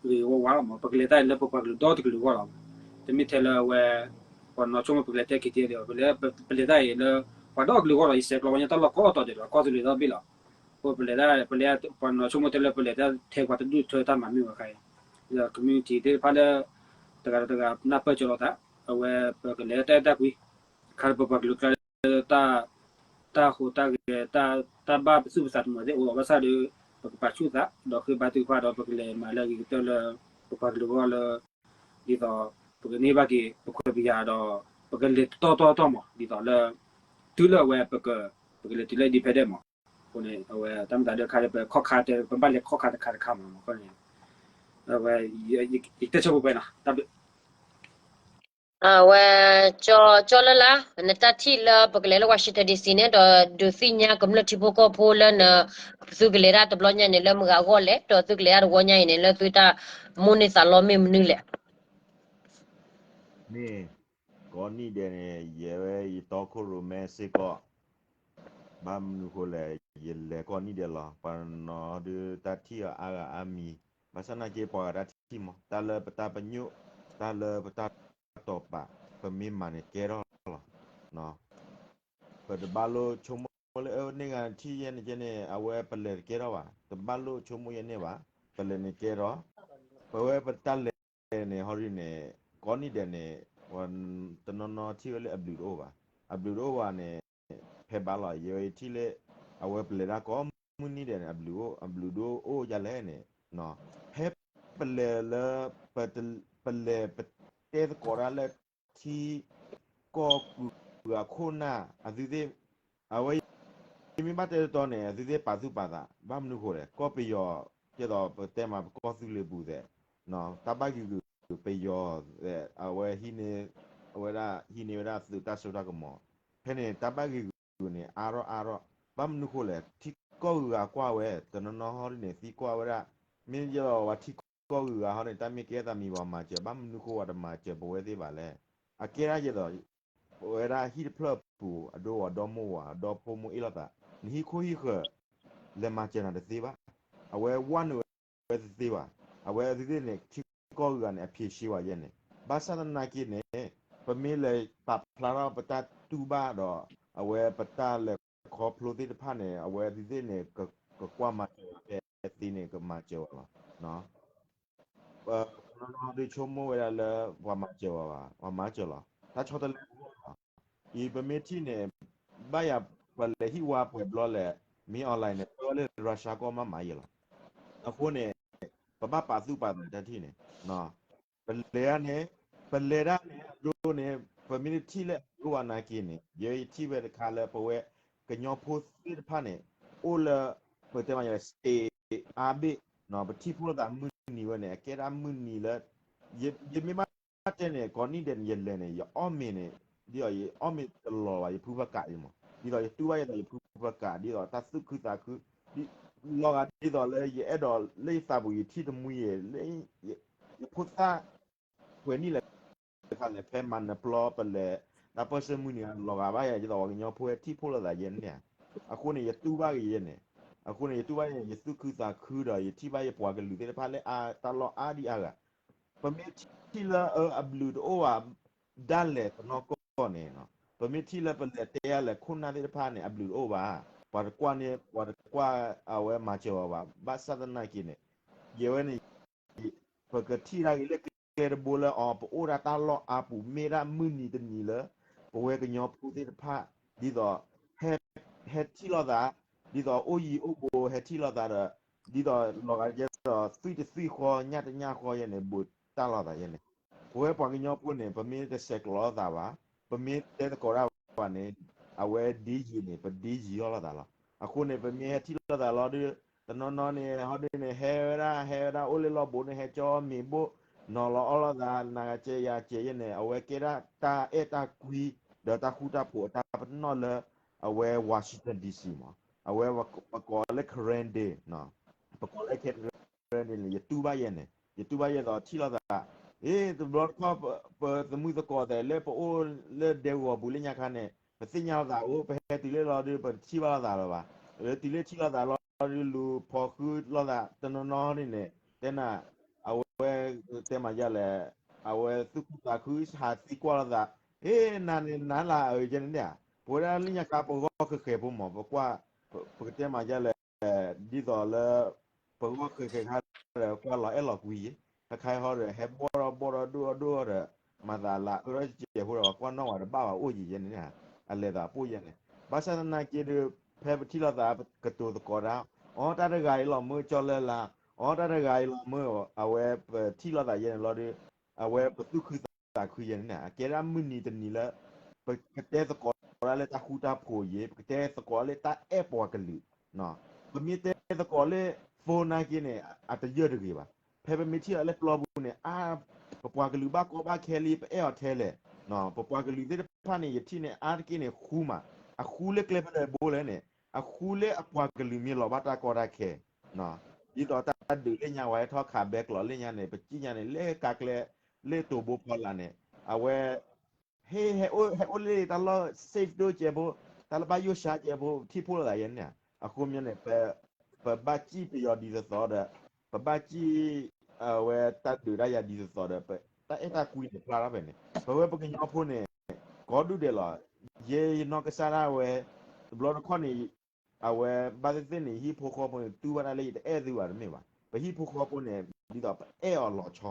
ၤဂ့ၤဝါဝါလီၤမး ပကလဲၤတၢ်လၢပပှၤကလုာ်ဒီတကလုာ်အဂီၢ်လီၤ တမ့ၢ်ထဲလၢအဝဲ ပှၤနီၤဆိကမိၣ် ပကလဲၤတဲ က့ၤတဲဒီး ပလဲၤ ပလဲၤတၢ်အံၤလၢ ပှၤဒီတကလုာ်အဂီၢ်လီၤ ယဆဲးကျိးဝဲညါတၢ်လီၢ်ကိးတီၤဒဲးလီၤ ကီၢ်သူလ့ၤဒီဘ့ၣ်လီၤ အဃိပလဲၤတၢ် ပလဲၤ ပှၤနီၤဆိကမိၣ်တဲလၢပလဲၤတၢ်ထဲပှၤတဒူၣ်ထွဲတၢ်မၤမ့ၢ်ဝဲခါအံၤ ဒီး community သ့ၣ်တဖၣ်လၢ တဂၤဒီးတဂၤနၢ်ပၢၢ်စၢၤလိာ်သး အဝဲပကလဲၤတၢ်အဲၣ်တၢ်ကွံ ခါလၢပပှၤကလုာ်ကျါလၢတၢ် တၢ်ဟူးတၢ်ဂဲၤ တၢ်ဘၣ်ပသူၣ်ပသးတမုာ်သ့ၣ်အိၣ်လီၤ ဘၣ်ဆၣ်ဒီး ပကပာ်ဆူၣ်သး ဒီးဃ့ဘါထုကဖၣ်ဒီးပကလဲၤမၤလၢအဂ့ၤကတၢၢ်လၢ ပပှၤကလုာ်အဂီၢ်လၢ ဒ်သိး ပကန့ၢ်ဘၣ်က့ၤ ပခွဲးပယာ်ဒီး ပကလဲၤတီတီတီမး ဒ်သိးလၢ တုၤလၢအဝဲ ပကလဲၤတုၤလၢ independent မး အဃိန့ၣ် အဝဲတၢ်မ့ၢ်သးဒ်ခါလၢပခီၣ်ခါတဲ ပဘၣ်လဲၤခီၣ်ခါတခါတခါမး အဃိန့ၣ် အဝဲ ယတဲဆၢပှဲၤပှဲၤနီၤ တၢ်ဘျုး အဝဲ ကၠီလၢ်လါ နတၢ်ထံၣ်လၢပကလဲၤလၢ Washington D C န့ၣ် ဒီးဒုးသ့ၣ်ညါကမျၢၢ်ထံဖိကီၢ်ဖိလၢန သုကလဲၤတၢ်တဘျီညါန့ၣ် လၢမတၤဂၤအဂီၢ်လဲၣ် ဒီးသုကလဲၤတၢ်တဝီညါအံၤန့ၣ် လၢသုတၢ်မိၣ်န့ၢ်သးလီမ့ၢ်မနုၤလဲၣ်. မ့ၢ်ကိးနံၣ်ဒဲးန့ၣ် ယဲဝဲယတီခိၣ်ရိၣ်မဲစ့ၢ်ကီး, ဘၣ်မနုၤဃိလဲၣ်, ယလဲၤကိးနံၣ်ဒဲးလီၤ. ပှၤနီၢ်ဒုးတၢ်ထံၣ်အီၤအါဂၤအါမံၤ, ဘၣ်ဆၣ်သနာ်က့ ပှၤဂၤတၢ်ထံၣ်မး, တၢ်လၢပတၢ်ပညိၣ်, တၢ်လၢပတၢ်တိာ်ပာ်, ပမ့ၢ်မၤန့ၣ်ကဲထီၣ်လီၤ. ပတဘၣ်လိၣ်ဆိကမိၣ်လၢ အန့ၣ်ဂၤထံၣ်ယဲန့ၣ်ကဲန့ၣ် အဝဲပလဲၤတကဲထီၣ်ဘၣ်, တဘၣ်လိၣ်ဆိကမိၣ်ယဲန့ၣ်ဘၣ်, ပလဲၤန့ၣ်ကဲထီၣ်, ပဝဲပတၢ်လဲၤန့ၣ် ဟီဒ်န့ၣ်, ကိးနံၣ်ဒဲးန့ၣ်, တနီၤနီၤထံၣ်ဝဲလၢအဘျုးတအိၣ်ဘၣ်, အဘျုးတအိၣ်ဘၣ်န့ၣ်, ဖဲဘၣ်လီၤ ယဲဝဲယထံၣ်လၢ, အဝဲပလဲၤဒၣ်ကိးမုၢ်နံၣ်ဒဲးန့ၣ် အဘျုးအိၣ်, အဘျုးဒိၣ်အိၣ်ဒ်လဲၣ်န့ၣ်, ဖဲပလဲၤလၢ, ပလဲၤပတဲသကိးတၢ်လၢ ထံကီၢ်ကုၢ်အခိၣ်နၢ် အသုသ့ၣ်, အဝဲ ယမ့ၢ်ဘၣ်တဲတတီၤန့ၣ် အသုသ့ၣ်ပာ်သူၣ်ပာ်သး ဘၣ်မနုၤဃိလဲၣ်, ကီၢ်ပယီၤ, ကဲသိးပတဲမးပကီၢ်သူလ့ၤပူၤသ့ၣ်, တၢ်ဘၣ်ဂ့ၤဂ့ၤပယီၤသ့ၣ် အဝဲဟံးန့ၢ်, အဝဲဒၣ်ဟံးန့ၢ်ဝဲဒၣ်သုးတၢ်စိတၢ်ကမီၤ, ဖဲန့ၣ် တၢ်ဘၣ်ဂ့ၤဂ့ၤန့ၣ် အါထီၣ်အါထီၣ်, ဘၣ်မနုၤဃိလဲၣ်, ထံကီၢ်ဂုၤဂၤကွၢ်ဝဲ တနီၤနီၤဟီဒ်န့ၣ် သံကွၢ်ဝဲဒၣ်, မ့ၢ်ယဲဒီးပှၤထံကီၢ်ဂုၤဂၤဟီန့ၣ် တၢ်မ့ၢ်ကဲသးမံၤပှၤမၤစၢၤ ဘၣ်မနုၤဃိပှၤတမၤစၢၤပဝဲသ့ၣ်ဘၣ်လဲၣ်, အကဲဒၣ်ယဲသိး, ပဝဲဒၣ်ဟံၣ်တဖျၢၣ်ပူၤ အဒိဝဲဒီမိၢ်ဝဲ ဒီဖိမိၢ်အ့ၣ်လိာ်သး, နဟံၣ်ခိၣ်ဟံၣ်ဃၢၤ, လဲၤမၤစၢၤနၤတသ့ဘၣ်, အဝဲဝဲနုာ်ဝဲ ဝဲတသ့ဘၣ်, အဝဲအသုသ့ၣ်န့ၣ် ထံကီၢ်ဂုၤဂၤန့ၣ် အဖြေရှင်းဝဲယဲန့ၣ်, ဘၣ်ဆၣ်သနာ်က့န့ၣ်, ပမ့ၢ်လဲၤပာ်ဖျါထီၣ်ပတၢ်တူၢ်ဘၣ်ဒီး, အဝဲပတၢ်လဲၤခီဖျိသ့ၣ်တဖၣ်န့ၣ် အဝဲအသုသ့ၣ်န့ၣ် ကကွၢ်မၤစၢၤဝဲဖဲသ့န့ၣ် ကမၤစၢၤဝဲလီၤ. ပနီၤနီၤဒုးဆိကမိၣ်ဝဲဒၣ်လၢ ပှၤမၤစၢၤဝဲဘၣ်, ပှၤမၤစၢၤလီၤ, တၢ်ဆီတလဲအိၣ်လီၤ. အံၤပမ့ၢ်ထံၣ်န့ၣ်, ဘၣ်ယၤပလဲၤဟံၣ်ဝါပှဲၤဘျီလဲၣ်, မ့ၢ် online န့ၣ် ပဝဲလၢ Russia ကီၢ်မးမးယဲလီၤ. အဃိန့ၣ်, ပဘၣ်ပာ်သူၣ်ပာ်သးတၢ်ထံၣ်န့ၣ်, ပလဲၤန့ၣ်, ပလဲၤဒၣ်န့ၣ် အဒိန့ၣ် ပမ့ၢ်တထံၣ်လၢအဒိဘၣ်နာ်က့န့ၣ် ယဲယထံၣ်ဝဲတခါလၢပဝဲ, ကညီဖိသ့ၣ်တဖၣ်န့ၣ်, အိၣ်လၢ, ပတဲမးယဲ stay အါဘ့ၣ်, ပထံၣ်ဖှိၣ်လိာ်သးမုၢ်နံၤဝဲန့ၣ် အကဲဒၣ်မုၢ်နံၤလၢ, ယမ့ၢ်ဘၣ်တဲန့ၣ် ကိးနံၣ်ဒဲးန့ၣ် ယလဲၤန့ၣ် ယအီၣ်မ့ၤန့ၣ်, ဒ်သိးယအီၣ်မ့ၤတလီၤဘၣ် ယဖုဖကးအံၤမး, ဒ်သိးယတူၢ်ဘၣ်ယဲဒီးယဖုဖကး ဒ်သိးတၢ်သူၣ်ခုသးခု, လီၤဂာ်ဒ်သိးလၢယအဲၣ်ဒိးလၢယသးပူၤယထံၣ်တမှံၤယဲ, ယဖိသၣ်, ပှဲၤနံၣ်လဲၣ်ခါန့ၣ် ဖဲမၤနၢၤပျီပလဲၤ, တၢ်ပၢၢ်ဆၢမုၢ်နံၤလီၤဂာ်ဘၣ်ယၤ ဒ်သိးပှၤကညီဖိဟဲထံၣ်ဖှိၣ်လိာ်သးယဲန့ၣ်ဧါ, အဃိန့ၣ် ယတူၢ်ဘၣ်က့ၤယဲန့ၣ်, အဃိန့ၣ် ယတူၢ်ဘၣ်ယဲန့ၣ် ယသူၣ်ခုသးခုဒီး ယထံၣ်ဘၣ်ယပှၤကလုာ်သ့ၣ်တဖၣ်လၢအတၢ်လီၢ်အါဒံအါဂၤ, ပမ့ၢ်ထံၣ်လၢအဘျုးတအိၣ်ဘၣ်, ဒၣ်လဲာ်ပနီၢ်ကီၢ်န့ၣ်, ပမ့ၢ်ထံၣ်လၢပလဲၤတဲယၤလဲၤခိၣ်နၢ်သ့ၣ်တဖၣ်န့ၣ် အဘျုးတအိၣ်ဘၣ်, ပှၤတကွၢ်န့ၣ် ပှၤတကွၢ်အဝဲမၤစၢၤအီၤဘၣ်, ဘၣ်ဆၣ်သနာ်က့န့ၣ်, ယဲဝဲန့ၣ် ပကထံၣ်တၢ်ဂ့ၤလၢကျဲတဘိလၢအီၤ ပအိၣ်ဒၣ်တၢ်လီၢ်အါပူၤ မ့ၢ်ဒၣ်မုၢ်နံၤတနံၤလၢ ပဝဲကညီဖိသ့ၣ်တဖၣ် ဒ်သိး ဟဲထံၣ်လိာ်သး, ဒ်သိးအိၣ်ယံၤအိၣ်ဘူးဟဲထံၣ်လိာ်သးဒီး ဒ်သိးလီၤဂာ်ယဲဒီး သွံၣ်တသွံၣ်ဃီ ညၣ်တညၣ်ဃီယဲန့ၣ် ဘူးတၢ်လိာ်သးယဲန့ၣ်, ပဝဲပှၤကညီဖိန့ၣ် ပမ့ၢ်တဆဲးကျိးလိာ်သးဘၣ်, ပမ့ၢ်တဲသကိးတၢ်ဘၣ်န့ၣ် အဝဲဒ်ယံၤန့ၣ် ပဒ်ယံၤအီၤလိာ်သးလီၤ. အဃိန့ၣ် ပမ့ၢ်ဟဲထံၣ်လိာ်သးလီၤဒီး တနီၤနီၤန့ၣ် ဟီဒ်န့ၣ် ဟဲဝဲဒၣ် ဟဲဝဲဒၣ်အိၣ်လၢလီၢ်ဘိန့ၣ် ဟဲကၠီမ့ၤဘိၣ်, နီၤလီၤအီၣ်လိာ်သး နၤဂၤကဲယၤကဲယဲန့ၣ် အဝဲကဲဒၣ်တၢ်အဲၣ်တၢ်ကွံ ဒီးတၢ်ဃူတၢ်ဖိးအတၢ်ပနီၣ်လၢ အဝဲ Washington D C မး, အဝဲပကိးလၢ Karen Day ပကိးလၢ Karen Day န့ၣ် ယတူၢ်ဘၣ်ယဲန့ၣ် ယတူၢ်ဘၣ်ယဲဒီးထံၣ်လိာ်သး, အ့ တဘျီတခီၣ် ပသမုၢ်သကိးသဲးလၢပအိၣ်လၢဒဲကဝီၤပူၤလၢညါခါန့ၣ် ပသ့ၣ်ညါလိာ်သးအိၣ် ပဟဲတုၤလၢလီၤဒီး ပတထံၣ်ဘၣ်လိာ်သးလၢၤဘၣ်, လၢတုၤလၢထံၣ်လိာ်သးလီၤဒီး လူၤဖီၣ်ဃုလိာ်သး တနီၤနီၤန့ၣ်န့ၣ် တဲနၤ အဝဲတဲမၤယၤလဲၣ်, အဝဲသူၣ်ခုသးခုဟးသံကွၢ်လိာ်သး, အ့ နၤန့ၣ်နၤလၢအအၢယဲန့ၣ်ဧါ, ပဝဲဒၣ်လၢညါခါပဂီၢ်ဃဲၤဃဲၤဖိမး ပကွၢ်, ပကတဲမၤယၤလဲၣ်, ဒ်သိးလၢ ပဂီၢ်ဃဲၤဃဲၤခါဒီး ကွၢ်လီၤအဲၣ်လီၤကွံယဲ, တခါဟီဒီး ဟဲဘီၣ်ထီၣ်ဘီၣ်ထီၣ်ဒိၣ်ထီၣ်ဒိၣ်ထီၣ်ဒီး မၤသးလၢအၢထီၣ်ကဲးဖိဒီး ပှၤကွၢ်နီၣ်ဝဲတဘၣ်ဘၣ်အိၣ်ယဲယဲန့ၣ်ဧါ, အလဲၤသးပိၢ်ယဲန့ၣ်, ဘၣ်ဆၣ်သနာ်က့ဒီး ဖဲပထံၣ်လိာ်သးကတိၤသကိးတၢ်, အီ တၢ်တဂၤအံၤလီၤမၢကၠီလၢ်လၢ်, အီ တၢ်တဂၤအံၤလီၤမၢ, အဝဲပထံၣ်လိာ်သးယဲန့ၣ်လီၤဒီး အဝဲပသူၣ်ခုသးခုယဲန့ၣ် အကဲဒၣ်မုၢ်နံၤတနံၤလၢ ပကတဲသကိးတၢ်လၢတၢ်ဃူတၢ်ဖိးယဲ, ပကတဲသကိးလၢတၢ်အဲၣ်ပှၤကလုာ်, ပမ့ၢ်တဲသကိးလၢ phone နာ်က့န့ၣ် အတယၢၢ်တဂ့ၤဘၣ်. ဖဲပမ့ၢ်ထံၣ်အီၤလၢပျီပူၤန့ၣ် အါ, ပပှၤကလုာ်ဘၣ်ကီဘၣ်ခဲလံ ပအဲၣ်အီၤထဲလဲၣ်, ပပှၤကလုာ်သ့ၣ်တဖၣ်န့ၣ် ယထံၣ်န့ၣ် အါတက့ၢ်န့ၣ်ဃူမး, အဃူလၢကျဲဖဲလဲၣ်ဘိလဲၣ်န့ၣ်, အဃူလၢအပှၤကလုာ်မ့ၢ်လီၤဘၣ်တၢ်ကီတၢ်ခဲ ဒ်သိးတၢ်ဒုးလၢညါဝဲဟဲထီၣ်ခးဘဲကျိးလၢညါန့ၣ် ပစံၣ်ညါန့ၣ် လၢကါကျဲ လၢတိၤဘိဖီလာ်န့ၣ် အဝဲ ဟဲ ဟဲအိၣ် ဟဲအိၣ်လၢတၢ်လီၢ် safe ဒိၣ်ကဲဖိ, တၢ်လၢဘၣ်ယိၣ်ၡါကဲဖိ ထံၣ်ဖှိၣ်လိာ်သးယဲန့ၣ်, အဃိမ့ၢ်န့ၣ် ပ ပဘၣ်စံၣ်ပယီၤဒ်သိးသိးဒီး ပဘၣ်စံၣ် အဝဲတၢ်ဒုးတၢ်ယၤဒ်သိးသိးဒီး ပတၢ်အဲၣ်တၢ်ကွံန့ၣ်ဖျါထီၣ်ဖဲန့ၣ် ပဝဲပကညီဖိန့ၣ် ကီဒုၣ်ဒဲးလီၤ. ယဲယနီၢ်ကစၢ်ဒၣ်ဝဲ တဘျီတခီၣ်န့ၣ် အဝဲဘၣ်သ့ၣ်သ့ၣ်န့ၣ် ဟံၣ်ဖိဃီဖိန့ၣ် တူၢ်ဘၣ်တၢ်လၢယတအဲၣ်သုဘၣ်တမ့ၢ်ဘၣ်. ပဟံၣ်ဖိဃီဖိန့ၣ် ဒ်သိးပအဲၣ်အီၤလီၤဆီ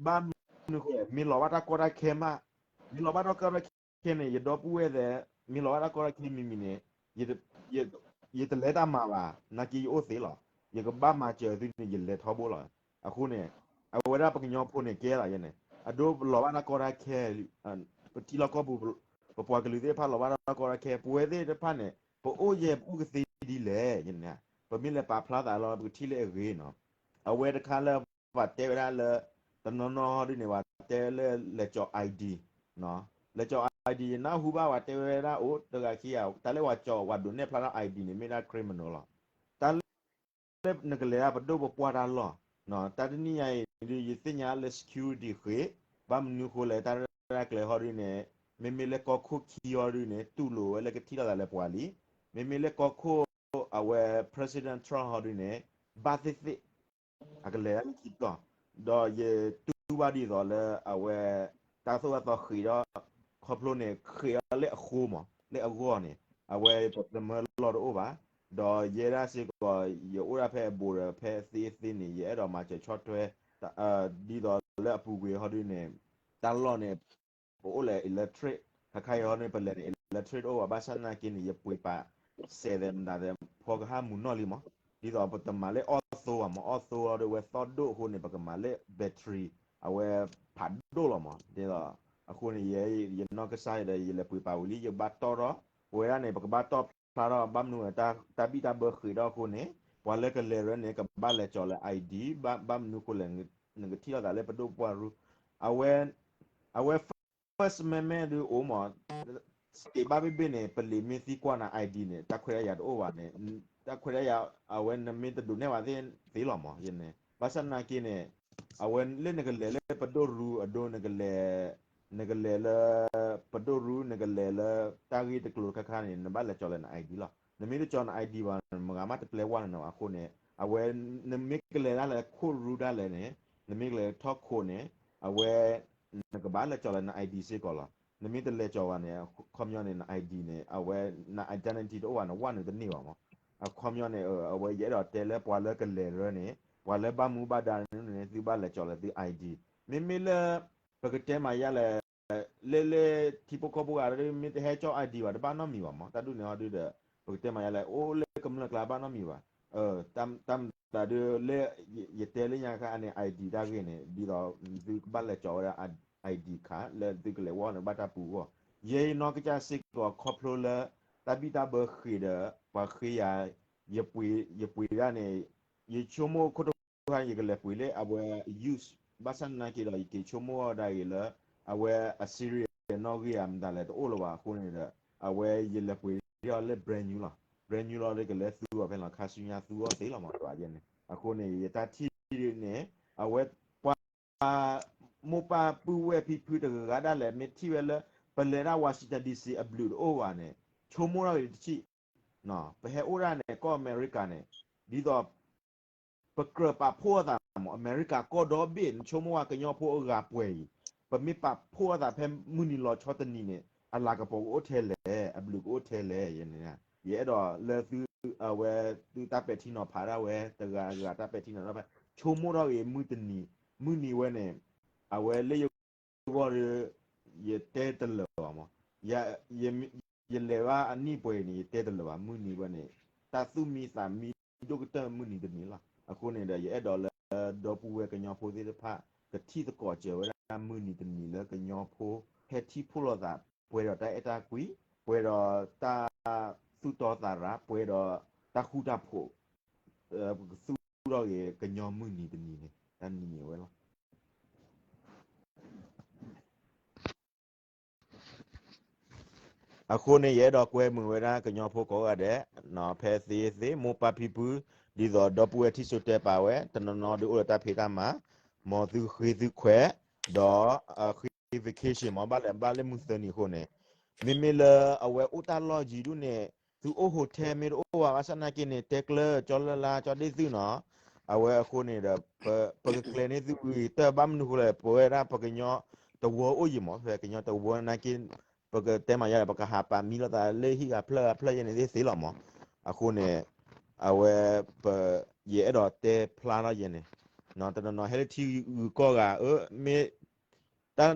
ဘၣ်မနုၤဃိလဲၣ် မ့ၢ်လီၤဘၣ်တၢ်ကီတၢ်ခဲမး, မ့ၢ်လီၤဘၣ်တၢ်ကီတၢ်ခဲန့ၣ် ယဒီပုၢ်ဝဲၢ်သ့ၣ် မ့ၢ်လီၤဘၣ်တၢ်ကီတၢ်ခဲမံၤမံၤန့ၣ် ယတလဲၤတၢ်မၤဘၣ်, နာ်က့ယအိၣ်သ့လီၤ. ယကဘၣ်မၤစၢၤသုန့ၣ် ယလဲၤထီဘိလီၤ. အဃိန့ၣ် အဝဲဒၣ်ပကညီဖိန့ၣ်ကဲလီၤယဲန့ၣ် အဒိလီၤဘၣ်တၢ်ကီတၢ်ခဲ ပထံလီၢ်ကီၢ်ပူၤ ပပှၤကလုာ်သ့ၣ်တဖၣ်လီၤဘၣ်တၢ်ကီတၢ်ခဲ ပဝဲသ့ၣ်တဖၣ်န့ၣ် ပအိၣ်ယဲၢ်ပအိၣ်ကသ့ဒ်လဲၣ်ယဲန့ၣ်, ပမ့ၢ်လဲၤပာ်ဖျါသးလီၤ ပကထံၣ်လၢအဂ့ၤနီၤ. အဝဲတခါလၢ ပှၤတဲဝဲဒၣ်လၢ တနီၤနီၤဟီဒုန့ၣ် ပှၤတဲလၢလဲၤကၠီၤ ID, လဲၤကၠီၤ ID ယနၢ်ဟူဘၣ်ပှၤတဲဝဲဒၣ်အိၣ်တဂၤခံဂၤ တၢ်လၢပှၤကၠီၤပှၤဒိးနဲၣ်ဖျါထီၣ် ID န့ၣ် မ့ၢ်ဒၣ် criminal လီၤ. တၢ်လၢ နကလဲၤဒၣ်ပဒိၣ်ပပှၢ်တၢ်လီၢ်, တၢ်တနံၣ်ညါအံၤဒုး ယသ့ၣ်ညါလၢ security ဃ့, ဘၣ်မနုၤဃိလဲၣ် တၢ်ရဲၣ်တၢ်ကျဲၤဟီဒုန့ၣ် မ့မ့ၢ်လၢကီၢ်ခိၣ်ခံဟီဒုန့ၣ် တူၢ်လိာ်ဝဲလၢကထံၣ်လိာ်သးလၢပှၤလံ. မ့မ့ၢ်လၢကီၢ်ခိၣ် အဝဲ President Trump ဟီဒုန့ၣ် ဘၣ်သ့ၣ်သ့ၣ် အကလဲၤဒၣ်လၢခံတီၤ, ဒီးယတူၢ်ဘၣ်ဒ်သိးလၢအဝဲ တၢ်သိၣ်တၢ်သီဃ့ၢ်ဒီး ခီဖျိန့ၣ် ဃ့ၢ်ဒီးလၢအဃိမး လၢအဂီၢ်န့ၣ် အဝဲပသမၢလီၢ်တအိၣ်ဘၣ်, ဒီးယဲဒၣ်စ့ၢ်ကီး ယအိၣ်ဒၣ်ဖဲအ border ဖဲသ့သ့န့ၣ် ယအဲၣ်ဒိးမၤစၢၤဆီၣ်ထွဲ ဒ်သိးလၢအပူၤကွံာ်ဟီဒုန့ၣ် တၢ်လီၢ်န့ၣ် ပအိၣ်လၢ electric ခါခါအံၤဟီန့ၣ် ပလဲၤန့ၣ် electric တအိၣ်ဘၣ် ဘၣ်ဆၣ်သနာ်က့န့ၣ် ယပှ့ၤပာ်စဲးသဲးမတၤသဲး ဖီကဟၣ်မုၢ်နီၢ်လံမး, ဒ်သိးပတမၤလၢအီၣ်သိဘၣ်မး အီၣ်သိဒီးဝဲသီၣ်ဒိၣ်အဃိန့ၣ် ပကမၤလၢ battery အဝဲဖးဒိၣ်လီၤမး, ဒ်သိး အဃိန့ၣ် ယနီၢ်ကစၢ်ဒီး ယလဲၤပှ့ၤပာ်ဝံၤလံ ယကဘၣ်တီၣ်ထီၣ် ပဝဲဒၣ်န့ၣ် ပကဘၣ်တီၣ်ဖျါထီၣ် ဘၣ်မနုၤဝဲ တၢ်ဘံၣ်တၢ်ဘၢဃ့ၢ်ဒီးအဃိန့ၣ် ပှၤလၢကလဲၤရၢန့ၣ် ကဘၣ်လဲၤကၠီၤလၢ ID ဘၣ်မနုၤဃိလဲၣ် နကထံၣ်လိာ်သးလၢပဒိၣ်ပပှၢ်ရူ အဝဲ အဝဲ First Amendment ဒုးအိၣ်မး, state ဘၣ်ဘ့ၣ်ဘ့ၣ်န့ၣ် ပလံာ်မ့ၢ်သံကွၢ်နၤ ID န့ၣ် တၢ်ခွဲးတၢ်ယာ်တအိၣ်ဘၣ်န့ၣ်, တၢ်ခွဲးတၢ်ယာ် အဝဲနမ့ၢ်တဒိးနဲၣ်ဘၣ်သ့ၣ်သ့လီၤမး, ယန့ၣ် ဘၣ်ဆၣ်သနာ်က့န့ၣ် အဝဲလၢနကလဲၤလၢပဒိၣ်ရူအဒိ နကလဲၤလၢ ပဒိၣ်ရူ နကလဲၤလၢတၢ်ဂ့ၢ်တကျိၤတခါခါန့ၣ် နဘၣ်လဲၤကၠီၤလၢန ID လီၤ. နမ့ၢ်တကၠီၤန ID ဘၣ် မဂၤမးတပျဲဝဲနၤဘၣ်အဃိန့ၣ် အဝဲ နမ့ၢ်ကလဲၤဒၣ်လဲာ်ခိၣ်ရူဒၣ်လဲာ်န့ၣ် နမ့ၢ်ကလဲၤထီၣ်ခိၣ်န့ၣ် အဝဲ နကဘၣ်လဲၤကၠီၤလၢန ID စ့ၢ်ကီးလီၤ. နမ့ၢ်တလဲၤကၠီၤဘၣ်န့ၣ် ခီပညီန့ၣ် န ID န့ၣ် အဝဲ န identity တအိၣ်ဘၣ် နဝဲနုာ်တန့ၢ်ဘၣ်မး. အခီပညီန့ၣ် အဝဲယအဲၣ်ဒိးတဲလၢပှၤလၢကလဲၤရၢန့ၣ် ပှၤလၢဘၣ်မူဘၣ်ဒါန့ၣ် သုဘၣ်လဲၤကၠီၤလၢသု ID. မ့မ့ၢ်လၢ ပကတဲမၤယါလဲၣ် လၢလၢထံဖိကီၢ်ဖိဂၤဒုး မ့ၢ်တဟဲကၠီ ID ဘၣ် တဘၣ်နီတမံၤဘၣ်မး. တၢ်ဒ်န့ၣ်ဟီဒုးဒီး ပကတဲမၤယါလဲၣ် အိၣ်လၢကမျၢၢ်ကျါဘၣ်နီတမံၤဘၣ်. တၢ်မတၤဒုးလၢ ယတဲလၢညါခါန့ၣ် ID တၢ်ဂ့ၢ်န့ၣ် ဒ်သိးသုကဘၣ်လဲၤကၠီၤဝဲဒၣ် ID ခး လၢသုကလဲၤဝဲန့ၣ် ဘၣ်တၢ်ပူၤအဂီၢ်. ယဲယနီၢ်ကစၢ်စ့ၢ်ကီးခီဖျိလၢ တၢ်ဘံၣ်တၢ်ဘၢဃ့ၢ်ဒီး ပှၤဃ့ယၤ ယပှ့ၤဒၣ်န့ၣ် ယဆိကမိၣ်ခိၣ်တခါန့ၣ် ယကလဲၤပှ့ၤလၢအဝဲ use ဘၣ်ဆၣ်သနာ်က့ဒီး ယက့ၤဆိကမိၣ်အီၤဒၣ်ဂ့ၤလၢ အဝဲအ serial နီၣ်ဂံၢ်ဧါမတၤလဲၣ်တအိၣ်လၢၤဘၣ်အဃိန့ၣ်ဒီး အဝဲယလဲၤပှ့ၤအီၤလၢ brand new လီၤ. brand new လီၤဒီးကလဲၤသူအီၤဖဲလီၤ ခါဆူညါသူအီၤသ့လီၤမး တဘၣ်ယဲန့ၣ် အဃိန့ၣ် ယတၢ်ထံၣ်န့ၣ် အဝဲပှၤ မိၢ်ပၢ်ပုၢ်ဝဲၢ်ဖံဖုတဂၤဂၤဒၣ်လဲာ် မ့ၢ်ထံၣ်ဝဲလၢ ပလဲၤဒၣ် Washington D C အဘျုးတအိၣ်ဘၣ်န့ၣ် ဆိကမိၣ်ထီၣ်ဂ့ၤတထံၣ် ပဟဲအိၣ်ဒၣ်န့ၣ် ကီၢ်အမဲရကၤန့ၣ် ဒ်သိး ပကြၢးပာ်ဖှိၣ်အသးမး အမဲရကၤကီၢ်ဒီဘ့ၣ် နဆိကမိၣ်ဝဲကညီဖိအဂၤပှဲၤအံၤ ပမ့ၢ်ပာ်ဖှိၣ်အသးဖဲမုၢ်နံၤလီၤဆီတနံၤန့ၣ် အလၤကပီၤကအိၣ်ထဲလဲၣ် အဘျုးကအိၣ်ထဲလဲၣ် ယဲန့ၣ် ယအဲၣ်ဒိးလၢသု အဝဲ သုတၢ်ပဲာ်ထံနီၤဖးဒၣ်ဝဲ တဂၤဂၤတၢ်ပဲာ်ထံနီၤဖး ဆိကမိၣ်ထီၣ်ဂ့ၤ မုၢ်တနံၤ မုၢ်နံၤဝဲန့ၣ် အဝဲလၢယဂီၢ်ဒီး ယတဲတလၢာ်ဘၣ်မး ယလဲၤဘၣ်အနံၣ်ပှဲၤအံၤန့ၣ် ယတဲတလၢာ်ဘၣ် မုၢ်နံၤဝဲန့ၣ် တၢ်သူၣ်မံသးမံဒိၣ်ကတၢၢ်မုၢ်နံၤတနံၤလီၤ. အဃိန့ၣ်ဒီး ယအဲၣ်ဒိးလၢ ဒီပုၢ်ဝဲၢ်ကညီဖိသ့ၣ်တဖၣ် ကထံၣ်သကိးစၢၤဝဲဒၣ်မုၢ်နံၤတနံၤလၢကညီဖိ ဟဲထံၣ်ဖှိၣ်လိာ်သး ပှဲၤဒီးတၢ်အဲၣ်တၢ်ကွံ ပှဲၤဒီးတၢ်သူၣ်တီသးရၤ ပှဲၤဒီးတၢ်ဃူတၢ်ဖိး ပကသူၣ်ထီၣ်ဂ့ၤကညီမုၢ်နံၤတနံၤန့ၣ် တၢ်နံၤန့ၣ်ဝဲလီၤ. အဃိန့ၣ် ယအဲၣ်ဒိးကွဲမုာ်ဝဲဒၣ်ကညီဖိကိးဂၤဒဲး ဖဲသ့သ့ မိၢ်ပၢ်ဖံဖု ဒ်သိးဒီပုၢ်ဝဲၢ်ထံၣ်စိတဲပာ်ဝဲ တနီၤနီၤဒုးအိၣ်လၢတၢ်ဖံးတၢ်မၤ မ်သုဃ့သုခွဲး ဒီးဃ့ vacation မ့ၢ် ဘၣ်လဲၤဘၣ်လၢမုၢ်သၢနံၤအဃိန့ၣ်, မ့မ့ၢ်လၢအဝဲအိၣ်တၢ်လီၢ်ယံၤဒူၣ်န့ၣ် သုအိၣ် hotel မ့ၢ်တအိၣ်ဘၣ် ဘၣ်ဆၣ်သနာ်က့န့ၣ် တဲကျၢၢ် ကၠီလၢ်လါ ကၠီဒ့ၣ်သုနီၤ, အဝဲအဃိန့ၣ်ဒီး ပကကျဲၤန့ၢ်သုဝံၤတၢ် ဘၣ်မနုၤအဃိလဲၣ် ပဝဲဒၣ်ပကညီတဝၢအိၣ်ယံၤမ့ၢ် ဖဲကညီတဝၢနာ်က့ ပကတဲမၤယါဒီး ပကဟးပာ်မံလိာ်သးလၢဟံၣ်ဂၤဖျၢၣ်ဂၤဖျၢၣ်ယဲန့ၣ်သ့သ့လီၤမ့ၢ်, အဃိန့ၣ် အဝဲ ပ ယအဲၣ်ဒိးတဲဖျါထီၣ်ယဲန့ၣ်, တနီၤနီၤဟဲလၢထံဂုၤကီၢ်ဂၤ အၢ မ့ၢ် တၢ်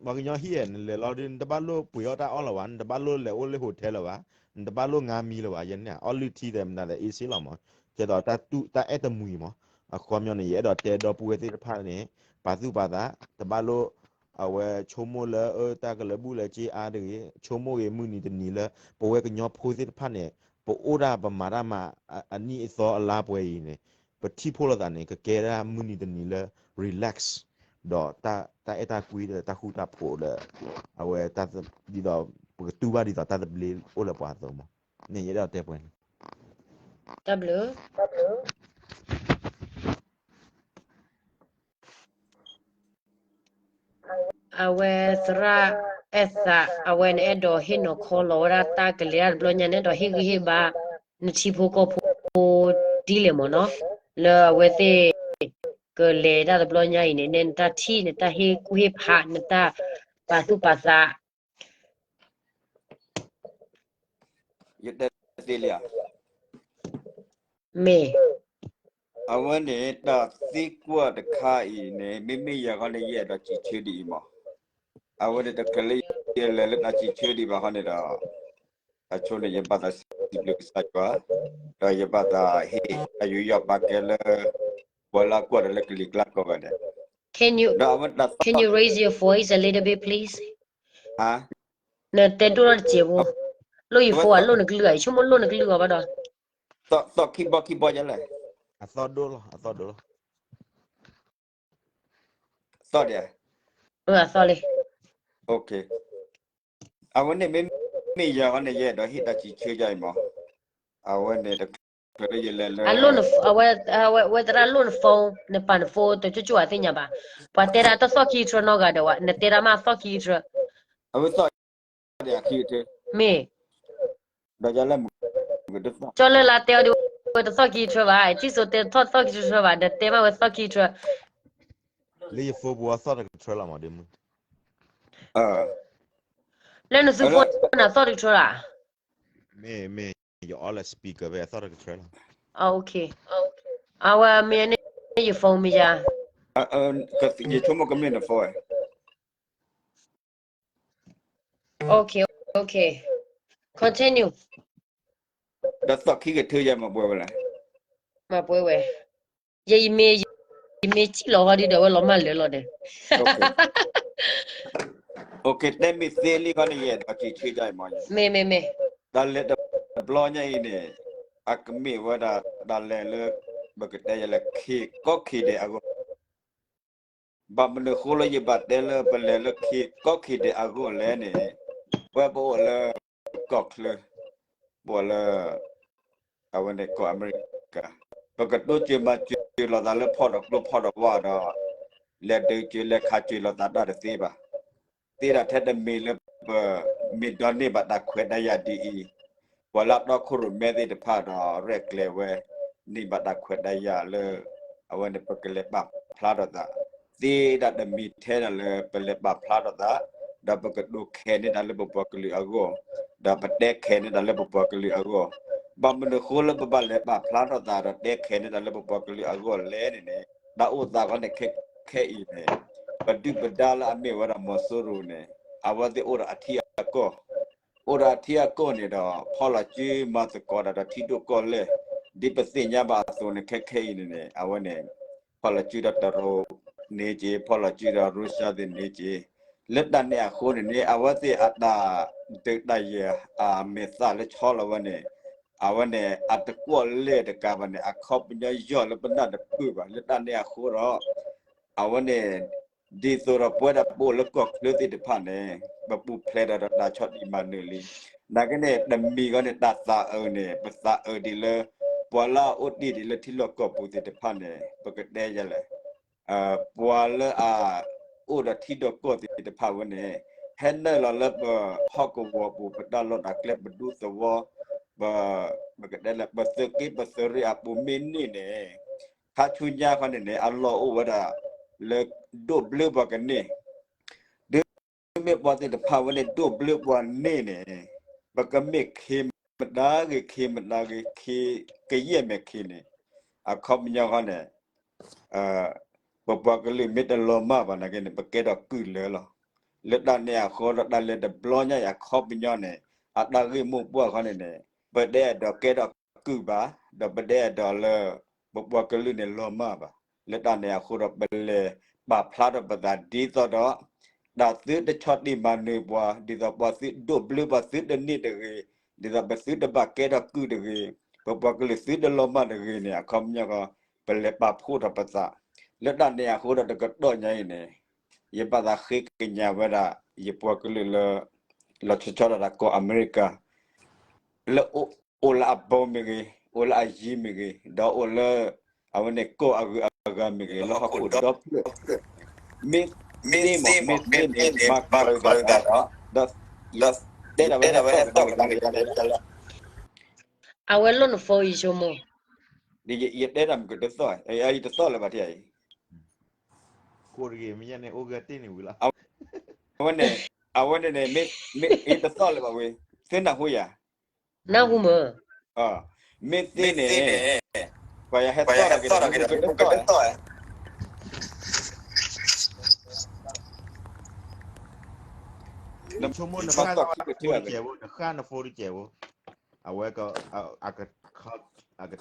ပှၤကညီဟံၣ်ဧၢ နလဲၤလီၤဒုး နတဘၣ်လိၣ်ပှ့ၤအီၣ်တၢ်အီၣ်လၢၤဘၣ်, နတဘၣ်လိၣ်လဲၤအိၣ်လၢ hotel လၢၤဘၣ်, နတဘၣ်လိၣ်ငါမံလၢၤဘၣ်, ယဲန့ၣ် အီၣ်လုၢ်ထံသဲးမနုၤသဲး easy လီၤမ့ၢ်, ကဲသိးတၢ်အဲၣ်တမှံၤမ့ၢ်, အခီပညီန့ၣ် ယအဲၣ်ဒိးတဲဒီပုၢ်ဝဲၢ်သ့ၣ်တဖၣ်န့ၣ် ပာ်သူၣ်ပာ်သး တဘၣ်လိၣ် အဝဲဆိကမိၣ်လၢ အၢ တၢ်ကလၢၤဘူၣ်လၢၤက့အါတဂ့ၤ ဆိကမိၣ်ဂ့ၤမုၢ်နံၤတနံၤလၢ ပဝဲကညီဖိသ့ၣ်တဖၣ်န့ၣ် ပအိၣ်ဒၣ်ပမၤတၢ်မၤ အနံၣ်အသီအလါပှဲၤအံၤန့ၣ် ပထံၣ်ဖှိၣ်လိာ်သးန့ၣ် ကကဲဒၣ်မုၢ်နံၤတနံၤလၢ relax ဒီး တၢ်အဲၣ်တၢ်ကွံဒီးတၢ်ဃူတၢ်ဖိးဒီး အဝဲ ဒ်သိး ပကတူၢ်ဘၣ်ဒ်သိးတၢ်သဘျ့အိၣ်လၢပှၤအသိးမ့ၢ်, န့ၣ်ယအဲၣ်ဒိးတဲပှဲၤန့ၣ် တၢ်ဘျုး အဝဲသရၣ်အဲၣ်သး အဝဲန့ၣ်အဲၣ်ဒိးဟ့ၣ်နီၤခီလီၤဝဲဒၣ် တၢ်ကလဲၤတၢ်တဘျီညါန့ၣ် အဲၣ်ဒိးဟ့ၣ်ဂံၢ်ဟ့ၣ်ဘါ နထံဖိကီၢ်ဖိဒ်လဲၣ်မ့ၢ်နီၤ, လၢအဝဲသ့ၣ် ကလဲၤတၢ်တဘျီညါအံၤန့ၣ် နဲနတၢ်ထံၣ် နတၢ်ဟ့ၣ်ကူၣ်ဟ့ၣ်ဖး နတၢ်ပာ်သူၣ်ပာ်သး ယတဲသ့လံဧါ မ့ၢ် အဝဲန့ၣ် တၢ်သံကွၢ်တခါအံၤန့ၣ် မ့မ့ၢ်ယၤခီန့ၣ် ယအဲၣ်ဒိးစံးဆၢဒ်အံၤမး, အဝဲန့ၣ်တချုးလၢယလဲၤလၢတၢ်စံးဆၢဒံးဘၣ်ခီန့ၣ်ဒီး အဆိန့ၣ် ယဘၣ်သးစံးဘျုးကစၢ်ယွၤ, ဒီးယဘၣ်သးဟ့ၣ်အယူးယီၣ်ပာ်ကဲလၢ ပှၤလၢအကွၢ်ဒီးလၢကလံၤကျါကိးဂၤဒဲး, Can you, ဒီးအဝဲတၢ်သီၣ် can you raise your voice a little bit, please? ဟါ နတဲဒိၣ်ထီၣ်တစဲးဖိ, လိၣ်ယဖိအလိၣ်နကလုၢ်ဂၤ, ယဆိကမိၣ်လိၣ်နကလုၢ်ဂၤဘၣ်ဒီး, သီၣ်ခံဘီခံဘီယဲလဲၣ်, အသီၣ်ဒိၣ်လီၤ, အသီၣ်ဒိၣ်လီၤ, သီၣ်ဒံး, အသီၣ်လံ, အဝဲန့ၣ်မ့မ့ၢ်ယၤဃီန့ၣ် ယအဲၣ်ဒိးဟ့ၣ်တၢ်စံးဆၢယၤအံၤမး, အဝဲန့ၣ်တချုးလၢယလဲၤလၢ အလိၣ်န အဝဲ အဝဲ အဝဲသရၣ်လိၣ်န phone, နပာ်န phone တကၠိကၠိအသ့ၣ်ညါဘၣ်, ပှၤတဲဒၣ်တၢ်သီၣ်ခံထြၢနီတဂၤဒီးဝဲ နတဲဒၣ်မးသီၣ်ခံထြၢ, အဝဲသီၣ်ဒံးခံထြၢ, မ့ၢ် ဒီးယၤလၢမုၢ် ကၠီလၢ်လါတဲအီၤဒ်ဝဲတသီၣ်ခံထြၢဘၣ်, ထံၣ်စိတဲတသီၣ်သီၣ်ခံထြၢဘၣ်, ဒီးတဲမးဝဲသီၣ်ခံထြၢ, လၢယ phone ပူၤအသီၣ်တကထြၢလီၤမးဒ်မုၢ်, လၢနသု phone နသီၣ်တကထြၢလီၤ, မ့ၢ် မ့ၢ် ယအီလၢ speaker ဖဲအသီၣ်တကထြၢလီၤ, အဝဲမ့ၢ်န့ၣ် ယ phone မ့ၢ်ယၤ, ယဆိကမိၣ်ကမ့ၢ်န phone, Okay, okay. Continue. ဒီးသီၣ်ခံကထၢယဲမၤပှဲၤဝဲလဲၣ်, မၤပှဲၤဝဲ, ယ ယမ့ၢ် ယမ့ၢ်စံၣ်လီၤဟီဒ်ဒီးဝဲလီၤမၢ်လၢာ်လီၤဒီး, တဲမ့ၢ်သ့လံခီန့ၣ် ယအဲၣ်ဒိးစံးဆၢယၤအံၤမး, မ့ၢ် မ့ၢ် မ့ၢ်, တၢ်လဲၤတဘျီညါအံၤန့ၣ် အကမ့ၢ်ဝဲဒၣ် တၢ်လဲၤလၢ ပကတဲယဲလဲၣ် ခ့ကီၢ်ခ့ဒဲးအဂီၢ် ဘၣ်မနုၤဃိလၢယဘၣ်တဲလၢပလဲၤလၢခ့ကီၢ်ခ့ဒဲးအဂီၢ်လဲၣ်န့ၣ်, ပဝဲပအိၣ်လၢကီၢ်ချၢ, ပအိၣ်လၢ အဝဲန့ၣ်ကီၢ်အမဲရကၤ, ပကတိစၢၤမၤစၢၤလိာ်သးလၢဖီၣ်ဒီးကျိဖီၣ်ဒီးဝါဒီး, လဲၤဒုးစၢၤလဲၤခးစၢၤလိာ်သးတၢ်တသ့ဘၣ်. သ့ဒၣ်ထဲတမံၤလၢပမ့ၢ်ဒိးန့ၢ်ဘၣ်တၢ်ခွဲးတၢ်ယာ်ဒ်အံၤ, ပှၤလၢအတီခိၣ်ရိၣ်မဲသ့ၣ်တဖၣ်ဒီးရဲၣ်ကျဲၤဝဲ, န့ၢ်ဘၣ်တၢ်ခွဲးတၢ်ယာ်လၢ အဝဲန့ၣ်ပကလဲၤပာ်ဖျါထီၣ်သး, သ့ဒၣ်တမံၤထဲဒၣ်လၢပလဲၤပာ်ဖျါထီၣ်သး, ဒီးပကဒိးခဲးန့ၢ်တၢ်လၢပပှၤကလုာ်အဂီၢ်, ဒီးပတဲခဲးန့ၢ်တၢ်လၢပပှၤကလုာ်အဂီၢ်, ဘၣ်မနုၤဃိလၢပဘၣ်လဲၤပာ်ဖျါထီၣ်သးဒီးတဲခဲးန့ၢ်တၢ်လၢပပှၤကလုာ်အဂီၢ်လဲၣ်န့ၣ်န့ၣ်, တၢ်အိၣ်သးခီန့ၣ်ခဲခဲအံၤန့ၣ်, ပဒုၣ်ပဒါလၢအမ့ၢ်ဝဲဒၣ်မီၤစိရိၤန့ၣ် အဝဲသ့ၣ်အိၣ်ဒီးအထံအကီၢ် အိၣ်ဒီးအထံအကီၢ်န့ၣ်ဒီး ဖီၣ်လီၤစုမၤသကိးတၢ်ဒီးထံဒိၣ်ကီၢ်လဲၢ်, ဒ်ပသ့ၣ်ညါဘၣ်အသိးန့ၣ် ခဲခဲအံၤန့ၣ်န့ၣ် အဝဲန့ၣ် ဖီၣ်လီၤစုဒီးတရူးန့ၣ်က့ၤ, ဖီၣ်လီၤစုဒီးရူၤၡါသ့ၣ်န့ၣ်က့ၤ, လၢတၢ်န့ၣ်အဃိန့ၣ်န့ၣ် အဝဲသ့ၣ်အတၢ်ဒုးတၢ်ယၤအမဲာ်သၣ်လၢဆီလီၤဝဲန့ၣ်, အဝဲန့ၣ် အတကွီၣ်လဲၢ်တကးဘၣ်န့ၣ် အခီပညီယီၢ်လၢပနၢ်တပၢၢ်ဘၣ်. လၢတၢ်န့ၣ်အဃိဒီး အဝဲန့ၣ် ဒ်သိးဒီးပဝဲဒၣ်ပအိၣ်လၢကီၢ်ချၢသ့ၣ်တဖၣ်န့ၣ် ပပူၤဖျဲးဒီးတၢ်ဆီၣ်တံၢ်မၤနၢၤလံ. နာ်က့န့ၣ် တမံၤဃီန့ၣ် တၢ်သးအုးန့ၣ် ပသးအုးဒ်လၢ ပှၤလၢအအိၣ်တ့ၢ်ဒံးလၢထံလီၢ်ကီၢ်ပူၤသ့ၣ်တဖၣ်န့ၣ် ပကတဲယဲလဲၣ်, ပှၤလၢအ ပအိၣ်ဒီးထံဒီးကီၢ်သ့ၣ်တဖၣ်ဝဲန့ၣ် ဟဲနုာ်လီၤလၢပဟီၣ်ကဝီၤပူၤ ပတၢ်လီၢ်တၢ်ကျဲ ပဒူသဝီ ပ ပကတဲလၢ ပသုးက့ပသုးရ့ၣ်အပူၤမ့ၢ်န့ၢ်န့ၣ် ခါဆူညါခီန့ၣ်န့ၣ် အလီၢ်အိၣ်ဝဲဒၣ်လၢ ဒိၣ်ဘျၢပှၤကန့ၢ် ဒ်မ့ၢ်ပှၤသ့ၣ်တဖၣ်ဝဲန့ၣ် ဒိၣ်ဘျၢပှၤန့ၢ်န့ၣ် ပကမ့ၢ်ခ့မတၤဂ့ၤ ခ့မတၤဂ့ၤ ခ့ကယဲၢ်မ့ၢ်ခ့န့ၣ် အခီပညီဃီန့ၣ် ပပှၤကလုာ်မ့ၢ်တလီၤမၢ်ဘၣ်နာ်က့န့ၣ် ပကဲထီၣ်ကုၢ်လၢာ်လီၤ. လၢတၢ်န့ၣ်အဃိဒီး တၢ်လၢတဘျီညါအံၤအခီပညီန့ၣ် အတၢ်ဂ့ၢ်မိၢ်ပှၢ်ခီန့ၣ်န့ၣ် ပတအဲၣ်ဒိးကဲထီၣ်ကုၢ်ဘၣ် ဒီးပတအဲၣ်ဒိးလၢ ပပှၤကလုာ်န့ၣ်လီၤမၢ်ဘၣ်. လၢတၢ်န့ၣ်အဃိဒီး ပလဲၤပာ်ဖျါထီၣ်ပသးဒ်သိးဒီး တၢ်သုတဆီၣ်တံၢ်မၤနၢၤပှၤ ဒ်သိးပှၤသုဒိၣ်ဘျၢပှၤ သုတန့ၢ်တဂ့ၤ, ဒ်သိးပသုတဘၣ်ကဲထီၣ်ကုၢ်တဂ့ၤ, ပပှၤကလုာ်သုတလီၤမၢ်တဂ့ၤန့ၣ် အခီပညီဃီ ပလဲၤပာ်ဖှိၣ်ထီၣ်ပသး. လၢတၢ်န့ၣ်အဃိဒီး တကတီၢ်ညါအံၤန့ၣ် ယဘၣ်သးဃ့ကညးဝဲဒၣ် ယပှၤကလုာ်လၢ လီၤဆီဆီဒၣ်တၢ်ကီၢ်အမဲရကၤ လၢအိၣ်လၢအဘီမ့ၢ်ဂ့ၤ, အိၣ်လၢအယံၤမ့ၢ်ဂ့ၤ, ဒီးအိၣ်လၢ အဝဲန့ၣ်ကီၢ်အဂုၤအဂၤမ့ၢ်ဂ့ၤ, လၢဟီၣ်ခိၣ်ဒီဖျၢၣ်, မ့ၢ်သ့မး မ့ၢ်သ့န့ၣ် မၤကၢၤသးဒီး ဒီးတဲဒၣ်ဝဲဟဲသီၣ်ကဒါက့ၤ အဝဲလိၣ်နဖိအံၤဆိကမိၣ်, ယတဲတၢ်မုၢ်ကတသီၣ်, ယတသီၣ်လၢၤဘၣ်ထံၣ်အံၤ, အဝဲန့ၣ်, အဝဲန့ၣ်န့ၣ် မ့ၢ်ယတသီၣ်လၢၤဘၣ်ဝဲ, သ့နၢ်ဟူယၤ, နၢ်ဟူမ့ၢ်, မ့ၢ်သ့န့ၣ်, ပှၤယဟဲသီၣ်ဒီးက့ၤဒီး မ့ၢ်ကတသီၣ်, ဆိကမိၣ်နဃၣ်နဖိတကဲးဘၣ်, နဃၣ်နဖိတကဲးဘၣ်, အဝဲ အက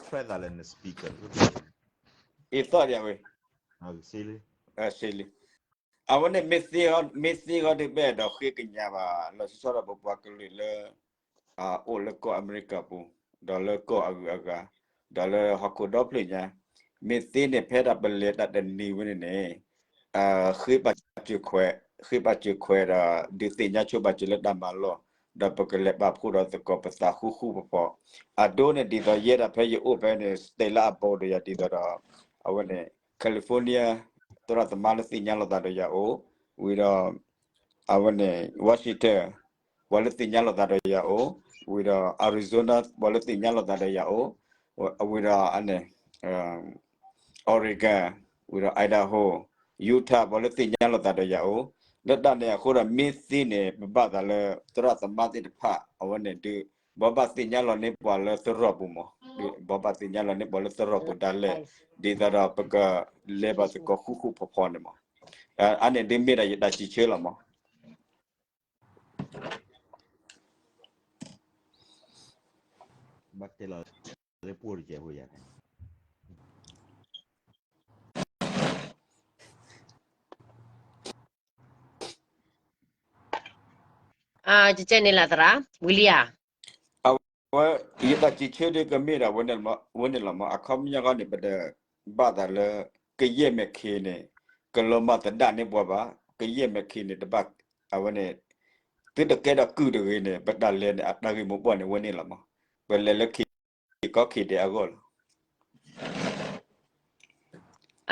track သးလၢန speaker အသီၣ်ဒံးဝဲ, လံ, အဝဲန့ၣ် မ့ၢ်သ့ဂီၢ်ဒုး ပအဲၣ်ဒိးဃ့ကညးဘၣ် လီၤဆီဆီဒီးပပှၤကလုာ်လၢ အိၣ်လၢကီၢ်အမဲရကၤပူၤ, ဒီးလၢကီၢ်အဂုၤအဂၤ, ဒီးလၢဟီၣ်ခိၣ်ဒီဖျၢၣ်ညါ, မ့ၢ်သ့န့ၣ် ဖဲဒၣ်ပလဲၤတၢ်တနံၤဝဲန့ၣ်န့ၣ် ဃ့ဘၣ်စၢၤခွဲး, ဃ့ဘၣ်စၢၤခွဲးဒီး ဒုးသ့ၣ်ညါဆိဘၣ်စၢၤလၢတၢ်မၤလီၢ်, ဒီးပကလဲၤပာ်ဖှိၣ်ဒီးသကိးပသးဃူဃူဖိးဖိး, အဒိန့ၣ် ဒ်သိးယဲဒၣ်ဖဲယအိၣ်ဖဲန့ၣ် state လၢအဘီဒီးယၤ ဒ်သိးဒီး အဝဲန့ၣ် California သရၣ်သမါလၢသ့ၣ်ညါလိာ်သးဒီးယၤအိၣ်, ဝံၤဒီး အဝဲန့ၣ် Washington ပှၤလၢသ့ၣ်ညါလိာ်သးဒီးယၤအိၣ်, ဝံၤဒီး Arizona ပှၤလၢသ့ၣ်ညါလိာ်သးဒီးယၤအိၣ်, အဝံၤဒီးအန့ၣ် Oregon, ဝံၤဒီး Idaho, Utah ပှၤလၢသ့ၣ်ညါလိာ်သးဒီးယၤအိၣ်, လၢတၢ်န့ၣ်အဃိဒီး မ့ၢ်သ့န့ၣ် ပဘၣ်သးလၢ သရၣ်သမါသ့ၣ်တဖၣ် အဝဲန့ၣ်ဒုး ဘိးဘၣ်သ့ၣ်ညါလီၤန့ၢ်ပှၤလၢသရိာ်ပူၤမး, ဘိးဘၣ်သ့ၣ်ညါလီၤန့ၢ်ပှၤလၢသရိာ်ပူၤဒၣ်လဲာ်, ဒ်သိးဒီးပကလဲၤဘၣ်သကိးဃူဃူဖိးဖိးန့ၣ်မး, အန့ၣ်ဒုးမ့ၢ်ဒၣ်ယတၢ်စံးဆၢလီၤမး. ကကဲန့ၣ်လၢသရၣ် ဝံၤလံဧါ, အဝဲ ယတၢ်စံးဆၢဒုးကမ့ၢ်ဒၣ်ဝဲန့ၣ်လီၤမး, အခီပညီဃီန့ၣ် ပတဘၣ်သးလၢ ကယဲၢ်မဲာ်ခ့န့ၣ် ကလီၤမၢ်သဒၣ်န့ၢ်ပှၤဘၣ်, ကယဲၢ်မဲာ်ခ့န့ၣ် တဘၣ် အဝဲန့ၣ် သုတကဲထီၣ်ကုၢ်တဂ့ၤန့ၣ် ပတၢ်လဲၤန့ၣ် အတၢ်ဂ့ၢ်မိၢ်ပှၢ်န့ၣ်ဝဲန့ၣ်လီၤမး, ပလဲၤလၢခ့ကီၢ်ခ့ဒဲးအဂီၢ်လီၤ.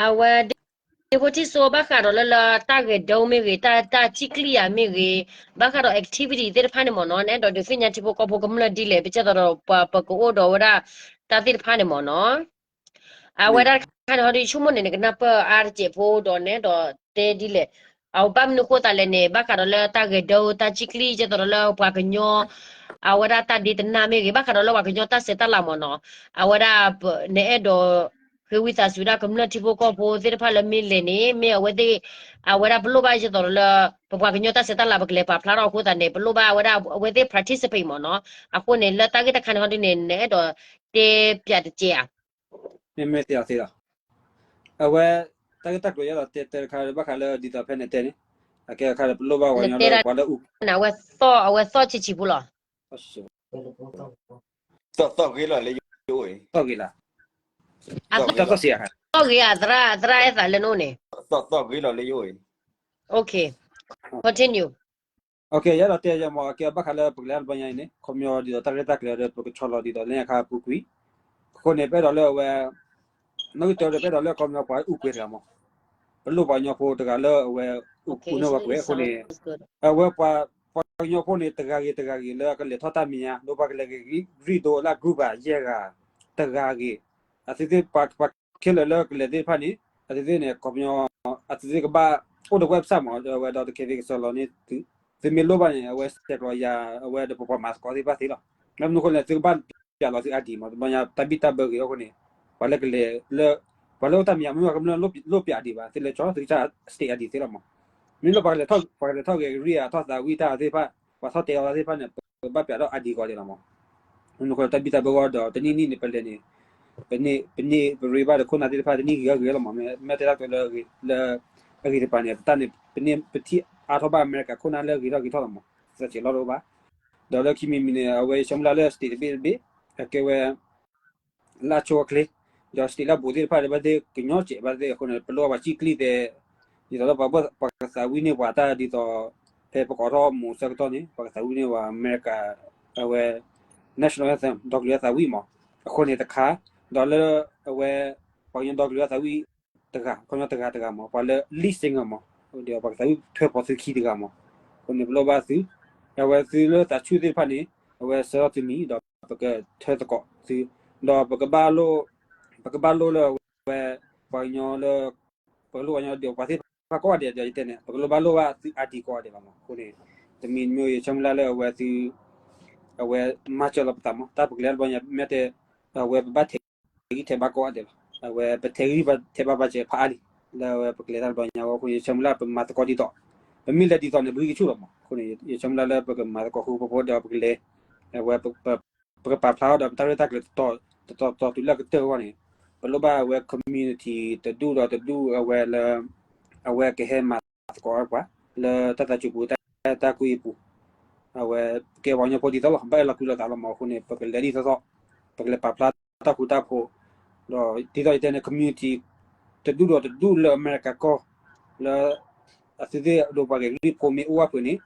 အဝဲ ဒ့ဖိထံၣ်စိ ဘၣ်ဃးဒီးလၢလၢတၢ်ဂဲၤဒိမ့ၢ်ဂ့ၤ, တၢ် တၢ်စံၣ်ကျံၣ်ယၤမ့ၢ်ဂ့ၤ, ဘၣ်ဃးဒီး activity သ့ၣ်တဖၣ်န့ၣ်မ့ၢ်နီၤ, နအဲၣ်ဒိးဒုးသ့ၣ်ညါထံဖိကီၢ်ဖိကမျၢၢ်ဒ်လဲၣ်, ပကဲသိးဒီးပှၤပကအိၣ်ဒီးဝဲဒၣ် တၢ်သ့ၣ်တဖၣ်န့ၣ်မ့ၢ်နီၤ. အဝဲဒၣ်တခါန့ၣ်ဟီဒုး ဆိကမိၣ်န့ၣ် နကနၢ်ပၢၢ်အါတစဲးဖိဒီး နအဲၣ်ဒိးတဲဒ်လဲၣ်, အဝဲဘၣ်မနုၤဃိသးလဲၣ်န့ၣ် ဘၣ်ဃးဒီးလၢတၢ်ဂဲၤဒိ တၢ်စံၣ်ကျံၣ် ကဲသိးဒီးလၢပှၤကညီ အဝဲဒၣ်တၢ်ဒ့တနၢ်မ့ၢ်ဂ့ၤ, ဘၣ်ဃးဒီးလၢပှၤကညီတၢ်ဆဲးတၢ်လၤမ့ၢ်နီၤ, အဝဲဒၣ် နအဲၣ်ဒိး ဃ့ဝံသးစူၤဒၣ်ကမျၢၢ်ထံဖိကီၢ်ဖိသ့ၣ်တဖၣ်လၢမ့ၢ်လဲၤန့ၣ် မ့ၢ်အဝဲသ့ၣ် အဝဲဒၣ်ပလိၣ်ဘၣ်ကဲသိးဒီးလၢ ပပှၤကညီတၢ်ဆဲးတၢ်လၤ ပကလဲၤပာ်ဖျါထီၣ်အဃိသတးန့ၣ် ပလိၣ်ဘၣ်အဝဲဒၣ်အဝဲသ့ၣ် participate မ့ၢ်နီၤ. အဃိန့ၣ် လၢတၢ်ဂ့ၢ်တခါန့ၣ်ဟီဒုးန့ၣ် နအဲၣ်ဒိးတဲပၠးတကဲဧါ. မ့မ့ၢ်သ့အီၤသ့လီၤ. အဝဲ တၢ်ဂ့ၢ်တၢ်ကျိၤယအဲၣ်ဒိးတဲတခါ ဘၣ်ဃးလၢဒ်သိးဖဲနတဲန့ၣ် အကဲအခါဒီး ပလိၣ်ဘၣ်ပှၤကညီလၢပှၤလၢအူ အဝဲသီၣ် အဝဲသီၣ်ဆံးဆံးဖိလီၤ. သီၣ်ဂ့ၤလီၤလၢယအိၣ်အံၤ, သီၣ်ဂ့ၤလီၤ. သီၣ်ဂ့ၤဧါ, သရၣ် သရၣ်အဲၣ်သးလၢနအိၣ်န့ၣ်, သီၣ်ဂ့ၤလီၤလၢယအိၣ်အံၤ. Okay, continue. ယအဲၣ်ဒိးတဲယမ့ၢ် အကဲဘၣ်ဃးလၢပကလဲၤတဘျီညါအံၤန့ၣ် ခီပညီဒ်သိးတၢ်ရဲၣ်တၢ်ကျဲၤဒီး ပကဆီလီၤဒ်သိးလၢညါခါအပူၤကွံာ်, အဃိန့ၣ် ပအဲၣ်ဒိးလၢအဝဲ နီၣ်ဂံၢ်တၢဒီး ပအဲၣ်ဒိးလၢခီပညီပှၤအူကွဲၤတဂၤမ့ၢ် ပလိၣ်ပှၤကညီဖိတဂၤလၢအဝဲ ပကအိၣ်မူအိၣ်ခုၣ်န့ၢ်ဝဲပှဲၤအဃိန့ၣ်, အဝဲပှၤကညီဖိန့ၣ် တဂၤဂ့ၤတဂၤဂ့ၤလၢကလဲၤထီၣ်တၢ်မဲာ်ညါ ဒီးပှၤကလဲၤဂ့ၤဂံၢ်ဒိလၢအ group ဘၣ်ယဲၢ်ဂၤ, တဂၤဂ့ၤ, အသုသ့ၣ်ပှၤခဲလၢာ်လၢကလဲၤသ့ၣ်တဖၣ်န့ၣ် အသုသ့ၣ်န့ၣ် ခီပညီ အသုသ့ၣ်ကဘၣ်အိၣ်ဒီး website မး အဝဲဒီးတကဲသ့ကစၢ်လီၤန့ၣ် သုမ့ၢ်လိၣ်ဘၣ်န့ၣ် အဝဲဆဲးကျိးယၤ အဝဲဒီးပပှၤမၤသကိးသ့ၣ်တဖၣ်သ့လီၤ. လၢမနုၤအဃိလဲၣ် သုကဘၣ်ပျးလီၤသု ID မး တဘျီညါတၢ်ဘံၣ်တၢ်ဘၢဂ့ၤအဃိန့ၣ် ပှၤလၢကလဲၤလၢ ပှၤလၢအိၣ်တၢ်မဲာ်ညါ မ့ၢ်ပှၤကမျၢၢ်လိၣ်ပျး ID ဘၣ် သုလဲၤကၠီ သုကစၢ် state ID သ့လီၤမး. မ့ၢ်လၢပှၤကလဲၤထီၣ်ဂဲၤကရံၣ်ဧါ ထီၣ်သးဝံၣ်တၢ်သ့ၣ်တဖၣ် ပှၤထီၣ်တဲအီၤသ့ၣ်တဖၣ်န့ၣ် ပကဘၣ်ပျးထီၣ် ID ကိးဂၤဒဲးလီၤမး. မနုၤအဃိတၢ်ဘံၣ်တၢ်ဘၢဂ့ၤဒီး တနံၣ်နံၣ်န့ၣ် ပလဲၤန့ၣ် ပန့ၢ် ပန့ၢ်ပရ့ဘၣ်ဒီးခိၣ်နၢ်သ့ၣ်တဖၣ် တနံၣ်ဂ့ၤဂ့ၤလီၤမး. မ့ၢ်တဲတၢ်ကတိၤလၢ လၢအဂ့ၤတပၤန့ၣ် ပတၢ်န့ၣ် ပန့ၢ်ပထံၣ်အါထီၣ်ဘၣ်အမဲရကၤခိၣ်နၢ်လၢအဂ့ၤထီၣ်ဂ့ၤထီၣ်လီၤမး. သးစဲးလီၤတအိၣ်ဘၣ်. ဒီးလၢခံမံၤမံၤန့ၣ် အဝဲယဆၢမုၢ်လၢ်လၢ state တဘ့ၣ်တဘ့ၣ် အကဲဝဲ လၢအဆိအချ့, ဒီး state လၢအဘူးသ့ၣ်တဖၣ်ဒီး ဘၣ်သ့ၣ်ကညီစဲးဘၣ်သ့ၣ်အဃိန့ၣ် ပလိၣ်ဘၣ်ပှၤစံၣ်ကျံၣ်သဲး, ဒ်သိးလၢပှၤကသးဝံၣ်န့ၢ်ပှၤတၢ်ဒ်သိး ဖဲပကိးထီၣ်မူးဆၢကတီၢ်န့ၣ် ပှၤကသးဝံၣ်န့ၢ်ပှၤအမဲရကၤ အဝဲ national anthem ဒီကလုာ်အသးဝံၣ်မး. အဃိန့ၣ်တခါ, ဒီးလၢအဝဲ ပှၤကညီဒီကလုာ်အသးဝံၣ်တဂၤ, ခီပညီတဂၤတဂၤမး, ပှၤလၢ lead singer မး, ဒီးပှၤကသးဝံၣ်ထွဲဖိးသုခံတဂၤမး. အဃိန့ၣ် ပလိၣ်ဘၣ်သု, အဝဲသုလၢသးဆူၣ်သ့ၣ်တဖၣ်န့ၣ် အဝဲဆှၢထီၣ်သုမံၤ ဒီးပကထၢသကိးသု, ဒီးပကဘၣ်လိၣ်, ပကဘၣ်လိၣ်လၢအဝဲ ပှၤကညီလၢ ပကလိၣ်ပှၤကညီဒီးပှၤသ့ၣ်တဖၣ်ကိးဂၤဒဲး ဒီးယတဲန့ၣ် ပကလိၣ်ဘၣ်လိၣ်ဘၣ်သု ID ကိးဂၤဒဲးလီၤမး. အဃိန့ၣ် တမံၤမ့ၢ်ယဆၢမုၢ်လၢ်လၢအဝဲသု အဝဲမၤစၢၤလီၤပသးမး. တၢ်ပကလဲၤတဘျီညါ မ့ၢ်တဲ အဝဲပဘၣ်ထဲး ဂံၢ်ထဲးဘါကိးဂၤဒဲးလီၤ. အဝဲပထဲးဂံၢ်ထဲးဘါဘၣ်စဲးဖးအါလံ, လၢအဝဲပကလဲၤတၢ်တဘျီညါဝဲအဃိ ယဆၢမုၢ်လၢ်ပမၤသကိးဒ်သိး, ပမ့ၢ်လဲၤဒ်သိးန့ၣ် ပဂံၢ်ကဆူၣ်လီၤမး. အဃိန့ၣ် ယဆၢမုၢ်လၢ်လၢပကမၤသကိးဃူဖိဖိဒီးပကလဲၤ, အဝဲ ပကပာ်ဖျါထီၣ်ဒီးပတၢ်ရဲၣ်တၢ်ကျဲၤ တတီၤတတီၤတုၤလၢအကတၢၢ်အဂီၢ်န့ၣ်, ပလိၣ်ဘၣ်အဝဲ community တဒူၣ်ဒီးတဒူၣ်အဝဲလၢ အဝဲကဟဲမၤသကိးပှၤ လၢတၢ်သးစူၤပူၤ တၢ်အဲၣ်တၢ်ကွံအပူၤ အဝဲကဲပှၤကညီဖိဒ်သိးလီၤ. ဘၣ်အဲၣ်လီၤကွံလိာ်သးလီၤမး. အဃိန့ၣ် ပကလဲၤဒ်သိးသိး, ပကလဲၤပာ်ဖျါတၢ်ဃူတၢ်ဖိး, ဒီးဒ်သိးယတဲန့ၣ် community တဒူၣ်ဒီးတဒူၣ်လၢအမဲရကၤကီၢ် လၢ အသုသ့ၣ်ဒိးပှၤဂဲၤကလံၣ်ဖိမ့ၢ်အိၣ်ဝဲဖုးန့ၣ်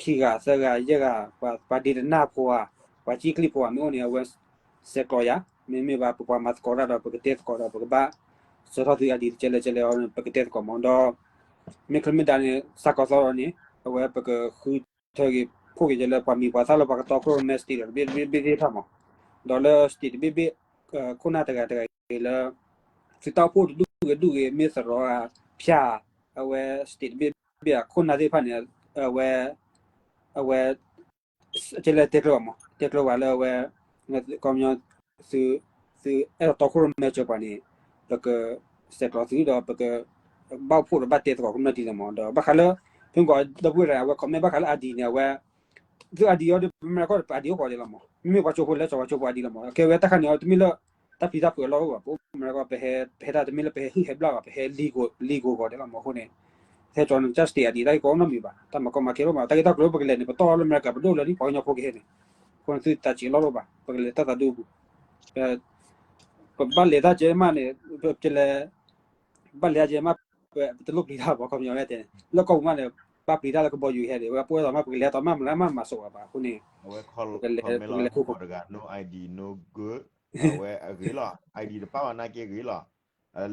ခံဂၤသၢဂၤယဲၢ်ဂၤ ပှၤဒ့တနၢ်ဖိဧါ, ပှၤကံၣ်ကျံၣ်ဖိဧါ မ့ၢ်အိၣ်န့ၣ် အဝဲဆဲးကျိးယၤ, မ့မ့ၢ်ဘၣ်ပပှၤမၤသကိးတၢ်ဒီး ပကတဲသကိးဒီး ပကဘၣ်ဆှၢထီၣ်သု ID တကဲလဲၣ်ကဲလဲၣ်အီၤ ပကတဲသကိးမး. ဒီး မ့ၢ်ချ့မ့ၢ်ဒါန့ၣ် စးကီးသီဒီးန့ၣ် အဝဲပကဃုထၢက့ၤ ဖှိၣ်က့ၤကဲလၢပှၤမံၤပှၤသၣ်လၢပှၤကတီခိၣ်ရိၣ်မဲ state ဒီးတဘ့ၣ်တဘ့ၣ်တဘ့ၣ်တဘ့ၣ်တဖၣ်မး. ဒီးလၢ state တဘ့ၣ်ဘ့ၣ် ခိၣ်နၢ်တဂၤတဂၤဂ့ၤလၢ သုတၢ်အိၣ်ဖှိၣ်တဒူၣ်ဂ့ၤဒူၣ်ဂ့ၤ မ့ၢ်သရိာ်ဧါ ဖၠၣ်ဧါ, အဝဲ state တဘ့ၣ်ဘ့ၣ်ဧါ ခိၣ်နၢ်သ့ၣ်တဖၣ်န့ၣ် အဝဲ အဝဲ ကဲလၢတဲကျၢၤဘၣ်မး တဲကျၢၤဘၣ်လၢအဝဲ ခီပညီ သု သုအဲၣ်ဒိးတီခိၣ်ရိၣ်မဲစၢၤပှၤန့ၣ် ပကဆဲးကျိးသုဒီး ပက ဘၣ်အိၣ်ဖှိၣ်ဒီးဘၣ်တဲသကိးကမျၢၢ်ဒ်လဲၣ်မး. ဒီးဘၣ်ဃးလၢ ဖဲမ့ၢ်ကီးဒီပုၢ်ဝဲၢ်တဂၤ အဝဲ comment ဘၣ်ဃးလၢ ID န့ၣ် အဝဲ သု ID အိၣ်ကိးဂၤဒဲးလီၤမး. မ့မ့ၢ်ပှၤကၠိဖိလဲၤကၠီၤပှၤကၠိဖိ ID လီၤမး. ကဲဝဲတၢ်ခါန့ၣ် တမ့ၢ်လၢ တၢ်ပျံၤတၢ်ဖုးအလီၢ်အိၣ်ဘၣ်. ပအိၣ်အမဲရကၤ ပဟဲ ပဟဲတၢ်တမ့ၢ်လၢပဟဲဟုၣ်ဟဲဘျၣ်ဘၣ်, ပဟဲ legal legal ဂီၤဒဲးလီၤမး. အဃိန့ၣ် ဟဲကၠီၤန့ၣ် ကစၢ် state ID တၢ်ဂ့ၢ်ကီနီတမံၤဘၣ်. တၢ်မၤကီမၤခဲအိၣ်နီတမံၤဘၣ်. တၢ်ဂ့ၢ်တၢ်ကျိၤလၢပကလဲၤန့ၣ် ပတီၢ်လၢအမဲရကၤ ပဒိၣ်လၢာ်လံ ပှၤကညီဖိကဟဲန့ၣ်. အဃိန့ၣ် သုတၢ်စံးလီၤတအိၣ်ဘၣ်. ပကလဲၤတၢ်သးဒူအပူၤ ပဘၣ်လဲၤတၢ်ကဲမးန့ၣ် ပကလဲၤ ဘၣ်လဲၤတၢ်ကဲမး ပတလိၣ်ပျံၤတၢ်ဘၣ် ခီပညီဝဲတဲန့ၣ် လၢကီၢ်ပူၤမးန့ၣ် ဘၣ်ပျံၤတၢ်လၢကဘီယူၤဟဲဒံး ဝဲပဝဲသိးမး ပကလဲၤသိးမး မၤလၢမးမၤစိးဘၣ်. အဃိန့ၣ် ပကလဲၤ ပကလဲၤခိၣ်ခိၣ် comment လီၤ comment တဂၤ no ID no good အဝဲအဂ့ၤလီၤ. ID တပာ်ဘၣ်နာ်က့ဂ့ၤလီၤ.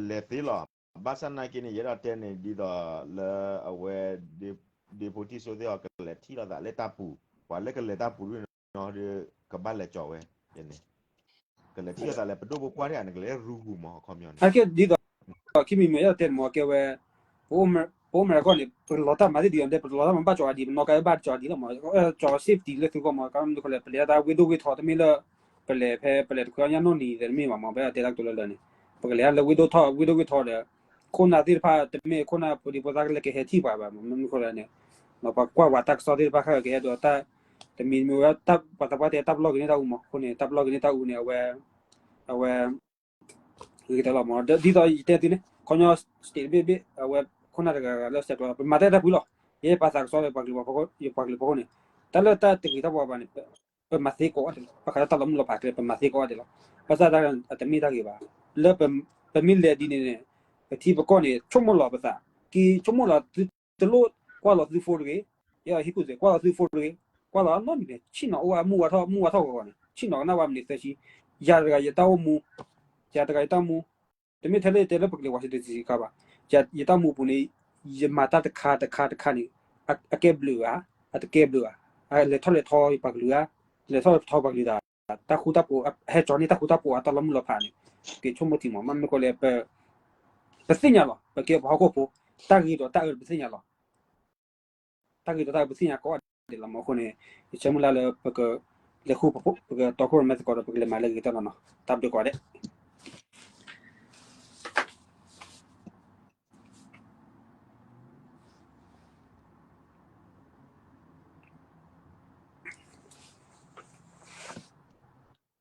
လဲၤသ့လီၤ. ဘၣ်ဆၣ်နာ်က့န့ၣ် ယအဲၣ်ဒိးတဲန့ၣ် ဒ်သိးလၢအဝဲ ဒ့ဖိထံၣ်စိသ့ၣ်အီၤ ကလဲၤထံၣ်လိာ်သးလၢတၢ်ပူၤ, ပှၤလၢကလဲၤတၢ်ပူၤဒ်န့ၣ်ဒီး ကဘၣ်လဲၤကၠီၤဝဲန့ၣ် ကလဲၤထံၣ်လိာ်သးလၢပဒိၣ်ပပှၢ်တဂၤန့ၣ် ကလဲၤရူပူၤမး အခီပညီန့ၣ် အကဲဒ်သိး ခံမံၤမံၤအဲၣ်ဒိးတဲန့ၣ်မး ကဲဝဲ ပအိၣ်အမဲရကၤန့ၣ် ပလီၤတၢ်မၤသ့ၣ်ဒ်အံၤ ပလီၤတၢ်မၤဘၣ်ကၠီၤအဒံး ပနီၢ်ကါဘၣ်ကၠီၤအဒံးလီၤမး ကၠီၤ safety လၢသုဂီၢ်မး ကမနုၤဃိလဲၣ် ပလဲၤတၢ်ဝ့ၢ်ဒိၣ်ဝ့ၢ်ထီ တမ့ၢ်လၢ ပလဲၤဖဲ ပလဲၤတခွဲအီညါနီၢ်နံၤသ့ၣ်တမ့ၢ်ဘၣ်မး ပတဲတၢ်ကတိၤလၢလၢာ်န့ၣ် ပကလဲၤလၢဝ့ၢ်ဒိၣ်ထီ ဝ့ၢ်ဒိၣ်ဝ့ၢ်ထီဒီး ခိၣ်နၢ်သ့ၣ်တဖၣ် တမ့ၢ်ခိၣ်နၢ်ဖိဒံဖိသၣ်ကလဲၤကဟဲထံၣ်ပှၤဘၣ်မး မနုၤဃိလဲၣ်န့ၣ် ပှၤကွၢ်ဝဲတၢ်ကစီၣ်သ့ၣ်တဖၣ်ခဲကဟဲဒီးတၢ် တမံၤမံၤဝဲ ပှၤသးပှၢ်တဲတၢ်ပလီၢ်က့ၤန့ၢ်တၢ်အူမး အဃိန့ၣ် တၢ်ပလီၢ်က့ၤန့ၢ်တၢ်အူန့ၣ် အဝဲ အဝဲ ဂ့ၤကတၢၢ်လီၤမး ဒ်သိးယတဲသုန့ၣ် ခီပညီ state တဘ့ၣ်ဘ့ၣ် အဝဲ ခိၣ်နၢ်တဂၤဂၤလၢဆဲးကျိး ပမၤတၢ်အဲၣ်တၢ်ကွံလီၤ ယဲပာ်သးကစီၣ်လၢပှၤကလုာ်ပှၤကညီဖိန့ၣ် တၢ်လၢတၢ်တဂ့ၤတၢ်ဝါဘၣ်န့ၣ် ပမၤသ့ကိးဂၤဒဲးလီၤ ဘၣ်ဃးလၢတၢ်လီၤမုၢ်လီၤဖးကျဲ ပမၤသ့ကိးဂၤဒဲးလီၤ ဘၣ်ဆၣ်တၢ်အတမ့ၢ်တၢ်ဂ့ၤဘၣ် လၢပမ့ၢ်လဲၤဒ်န့ၣ်န့ၣ် ပထံပကီၢ်န့ၣ် ဆိကမိၣ်လီၤပသး က့ၤဆိကမိၣ်လီၤသုတလိၣ် ကွၢ်လီၤသု phone တဂ့ၤ ယဟံၣ်ကူၣ်စဲး ကွၢ်လီၤသု phone တဂ့ၤ ကွၢ်လီၤအနီတမံၤန့ၣ် ဆ့ၣ်နီၤအိၣ်ဝဲမုၢ်ဝါထီၣ် မုၢ်ဝါထီၣ်ဂီၤဂီၤန့ၣ် ဆ့ၣ်နီၤကနၣ်ဝဲမံးနံးသၢဆံ ယၤတဂၤယတၢ်အိၣ်မူ ယၤတဂၤယတၢ်အိၣ်မူ တမ့ၢ်ထဲလၢယတဲလၢပကလဲၤ Washington D C ခါဘၣ် ယတၢ်အိၣ်မူအပူၤန့ၣ် ယမၤတၢ်တခါတခါတခါန့ၣ် အကဲဘျုးဧါ, အတကဲဘျုးဧါ, လဲၤထီၣ်လဲၤထီပှၤကလုာ်ဧါ, လဲၤထီၣ်လဲၤထီပှၤကလုာ်တၢ်, တၢ်ဃူတၢ်ဖိး ဟဲကၠီန့ၢ်တၢ်ဃူတၢ်ဖိးအတၢ်လီၤမုၢ်လီၤဖးန့ၣ် က့ၤဆိကမိၣ်ထံမး, မ့မ့ၢ်ကီးလၢ ပသ့ၣ်ညါလီၤ, ပကဲပှၤဟီၣ်ခိၣ်ဖိ, တၢ်ဂ့ၤဒီးတၢ်အၢပသ့ၣ်ညါလီၤ. တၢ်ဂ့ၤဒီးတၢ်အၢပသ့ၣ်ညါကိးဂၤဒဲးလီၤမး. အဃိန့ၣ် ယဆၢမုၢ်လၢ်လၢပကလဲၤဃု ပကတီခိၣ်ရိၣ်မဲသကိးဒီး ပကလဲၤမၤလၢအဂ့ၤကတၢၢ်လီၤနီၤ.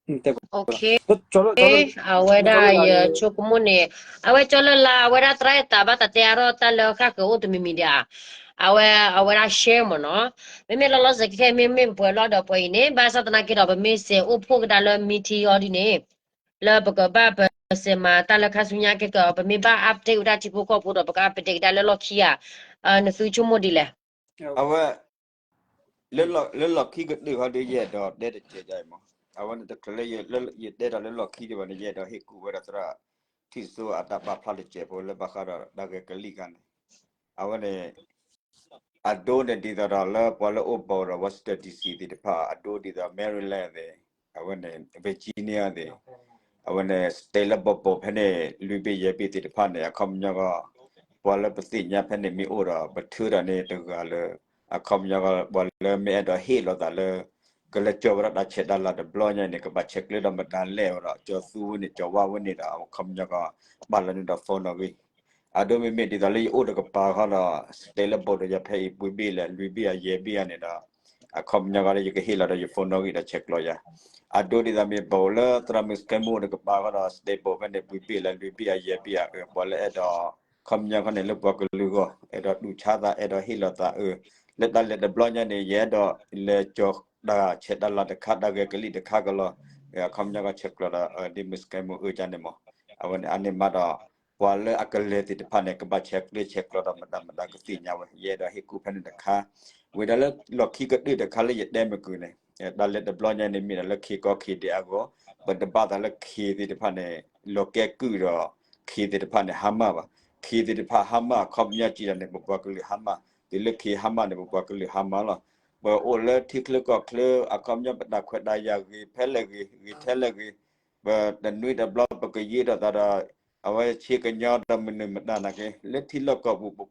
တၢ်ဘျုးကိးဂၤဒဲး. အဝဲဒၣ်ယဆိကမိၣ်န့ၣ်, အဝဲကၠီလၢ်လၢ် အဝဲဒၣ်သရၣ်အသးဘၣ်သးတဲအါထီၣ်တၢ်လၢဃၣ်ဃၢၤအိၣ်တမံၤမံၤဒံးဧါ. အဝဲ အဝဲဒၣ် share မ့ၢ်နီၤ. မ့မ့ၢ်လီၤလီၤဆဲးခဲအံၤ မ့မ့ၢ်ပှဲၤလီၤဒီးပှဲၤအံၤန့ၣ် ဘၣ်ဆၣ်သနာ်က့ဒီး ပမ့ၢ်စဲးအိၣ်ဖှိၣ်ကဒါလၢ မံထံအီၤဒ်န့ၣ် လၢပကဘၣ်ပစဲးမၤတၢ်လၢခါဆူညါကဲကီး ပမ့ၢ်ဘၣ် update ဝဲဒၣ်ထံဖိကီၢ်ဖိဒီး ပက update ကဒါလၢလီၢ်ခံဧါ. နသုဆိကမိၣ်ဒ်လဲၣ်. အဝဲ လၢလီၢ်ခံကတၢၢ်ခီဒီး ယအဲၣ်ဒိးတဲတစဲးဒ်အံၤမး, အဝဲန့ၣ်တချုးလၢ ယတဲဒီးလၢလီၢ်ခံဒံးဘၣ်န့ၣ် ယအဲၣ်ဒိးဟ့ၣ်ကူၣ်ဝဲဒၣ်သရၣ်ထံၣ်စိအတၢ်ပာ်ဖျါတစဲးဖိလၢဘၣ်ဃးဒီးတၢ်ဂဲၤကလံၣ်ခါန့ၣ်, အဝဲန့ၣ် အဒိန့ၣ်ဒ်သိးဒီးလၢပှၤလၢအိၣ်ဘူးဒီး Washington D C သ့ၣ်တဖၣ် အဒိဒ်သိး Maryland သ့ၣ်, အဝဲန့ၣ် Virginia သ့ၣ်, အဝဲန့ၣ် state လၢဘူးဘူးဖဲန့ၣ် လွံၢ်ဘ့ၣ်ယဲၢ်ဘ့ၣ်သ့ၣ်တဖၣ်န့ၣ် အခီပညီကီး ပှၤလၢပသ့ၣ်ညါဖဲန့ၣ်မ့ၢ်အိၣ်ဒီး ပထုးဒီးန့ၢ်တဂၤလၢ အခီပညီကီး ပှၤလၢမ့ၢ်အဲၣ်ဒိးဟ့ၣ်လီၤသးလၢ ကလဲၤကၠီၤဝဲဒၣ်တၢ်ဆဲးတၢ်လၤတဘျီညါန့ၣ် ကဘၣ်ဆဲးကျၢဒီးမတၤလဲၣ်ဝဲဒီး ကၠီၤသူဝဲန့ၣ် ကၠီၤဝါဝဲန့ၣ်ဒီး အခီပညီကီး ပာ်လီၤန့ၢ်ဒီး phone နီၣ်ဂံၢ်, အဒိမ့မ့ၢ်ဒ်သိးလၢယအိၣ်တကပၤဃီဒီး state လၢဘူးဒီးယၤဖဲအံၤ ပှဲၤဘ့ၣ်လဲၣ် လွံၢ်ဘ့ၣ်ဧါ ယဲၢ်ဘ့ၣ်ဧါန့ၣ်ဒီး အခီပညီဃီဒီး ယကဟ့ၣ်လီၤဒီးယ phone နီၣ်ဂံၢ်ဒီးဆဲးကျိးယၤ. အဒိဒ်သိးမ့ၢ်ဘူးလၢသရၣ်မုၣ်စကဲမူအိၣ်တကပၤဃီဒီး state ဘူးဖဲန့ၣ် ပှဲၤဘ့ၣ်လဲၣ် လွံၢ်ဘ့ၣ်ဧါ ယဲၢ်ဘ့ၣ်ဧါ ပှၤလၢအဲၣ်ဒိး အခီပညီဃီန့ၣ် လၢပှၤကလုာ်ဂီၢ် အဲၣ်ဒိးတူၢ်ဆါသး အဲၣ်ဒိးဟ့ၣ်လီၤသးအၢ လၢတၢ်လဲၤတဘျီညါန့ၣ် ယအဲၣ်ဒိးလဲၤကၠီၤတၢ်ဆဲးတၢ်လၤတခါ တၢ်ဂဲၤကလံၣ်တခါကလီၤ. အခီပညီကီးဆဲးကျိးဒီး ဒ်မုၣ်စကဲမူအိၣ်ကန့ၣ်မး. အဝဲန့ၣ် အန့ၣ်မးဒီး ပှၤလၢအကလဲၤသ့ၣ်တဖၣ်န့ၣ် ကဘၣ်ဆဲးကျၢဆဲးကျိးဒီးမတၤမတၤကသ့ၣ်ညါဝဲ ယအဲၣ်ဒိးဟ့ၣ်ကူၣ်ဖဲန့ၣ်တခါ. ဝံၤဒီးလၢလီၢ်ခံကတၢၢ်တခါလၢယတဲမုၢ်ကုၢ်န့ၣ် တၢ်လဲၤတဘျီညါန့ၣ် မ့ၢ်ဒၣ်လၢခ့ကီၢ်ခ့ဒဲးအဂီၢ် ပတဘၣ်သးလၢခ့သ့ၣ်တဖၣ်န့ၣ် လီၤကဲကုၢ်ဒီး ခ့သ့ၣ်တဖၣ်န့ၣ် ဟါမၢ်ဘၣ်. ခ့သ့ၣ်တဖၣ်ဟါမၢ် အခီပညီကံဒီးန့ၣ် ပပှၤကလုာ်ဟါမၢ်, တုၤလၢခ့ဟါမၢ်န့ၣ် ပပှၤကလုာ်ဟါမၢ်လီၤ. ပအိၣ်လၢထံချၢကီၢ်ချၢ အခီပညီပတၢ်ခွဲးတၢ်ယာ်ဂ့ၤဖဲလဲၣ်ဂ့ၤ ဂ့ၤထဲလဲၣ်ဂ့ၤ ပတနွံတဘျီပကယံာ်ဒီးသးဒီး အဝဲဆ့ကညီဒီးမနုၤမတၤနာ်က့ လၢထံလီၢ်ကီၢ်ပူၤ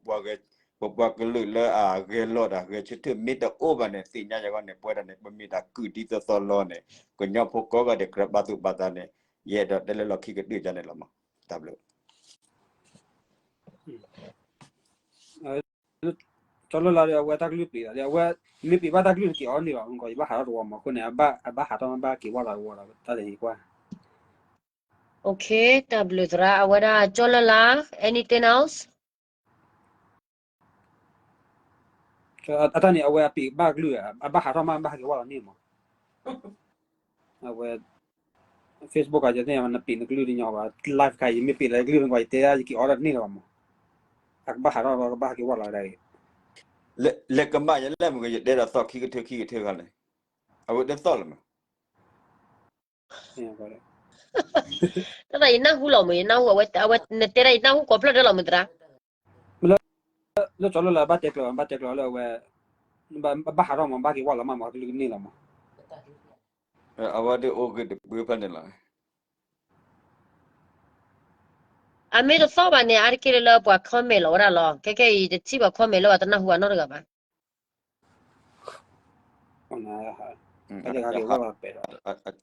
ပပှၤကလုာ်လၢအဂဲၤလိာ်တၢ်ဂဲၤဆၢထၢၣ်မ့ၢ်တအိၣ်ဘၣ်န့ၣ် သ့ၣ်ညါယၤဂီၢ်န့ၣ် ပဝဲဒၣ်န့ၣ် ပမ့ၢ်တၢ်ကုၢ်ဒ်သိးသိးလီၤန့ၣ် ကညီဖိကိးဂၤဒဲးကြၢးပာ်သူၣ်ပာ်သးန့ၣ် ယအဲၣ်ဒိးတဲလၢလီၢ်ခံကတၢၢ်ဒ်န့ၣ်လီၤမး. တၢ်ဘျုး ကၠီလၢ်လၢ်ဒီး အဝဲတၢ်ကလုၢ်ပျံၤလီၤဒီး အဝဲ မ့ၢ်ပျံၤဘၣ်တၢ်ကလုၢ်တက့ၢ်အီၤန့ၣ်လီၤ ယဘၣ်ဟးထီၣ်တဝီမး အဃိန့ၣ် အဘၣ်ဟးထီၣ်မး ဘၣ်က့ၤဝဲလီၤတဝီဒီး တၢ်တနံၤကွၢ် တၢ်ဘျုးသရၣ် အဝဲဒၣ်ကၠီလၢ်လၢ် anything else? အတၢ်န့ၣ် အဝဲအပျံၤဘၣ်ကလုၢ် အဘၣ်ဟးထီၣ်မး ဘၣ်ဟးက့ၤဝဲလီၤန့ၣ်မး အဝဲ Facebook က ယသ့ၣ်ညါ နပျံၤနကလုၢ်တညီဘၣ် live ခါ ယမ့ၢ်ပျံၤလၢကလုၢ်နကွၢ် ယတဲဒၣ် ယက့ၤအီၣ်ဒၣ်တန့ၢ်လၢၤဘၣ်မး အကဘၣ်ဟးထီၣ်လီၤ ကဘၣ်ဟးက့ၤဝဲလီၤဒၣ်အံၤ လဲၤကမၣ်ယလဲၣ်မ့ၢ်ဂ့ၤ ယတဲဒီးသီၣ်ခံကထၢခံကထၢခါန့ၣ် အဝဲတသီၣ်လၢၤမး တၢ်သးယနၢ်ဟူလီၤမး ယနၢ်ဟူ အဝဲ နတဲဒၣ်ယနၢ်ဟူကိးဖျၢၣ်တၢ်လီၤမးသရၣ် လၢ လၢကၠီလၢ်လၢ် ဘၣ်တဲကျၢၤ ဘၣ်တဲကျၢၤလၢအဝဲ ဘၣ်ဟးထီၣ်မး ဘၣ်က့ၤဝဲလီၤမး မးကလုၢ်ကန့ၢ်လီၤမး အဝဲဒၣ်အိၣ်ဂ့ၤတဘျုးဖျၢၣ်န့ၣ်လီၤ အမ့ၢ်တသီၣ်ဘၣ်န့ၣ် အါတက့ၢ်လၢပှၤ comment လီၤဝဲဒၣ်လီၤ ခဲခဲအံၤ တထံၣ်ဘၣ် comment လၢပှၤတနၢ်ဟူဘၣ်နီတဂၤဘၣ် အ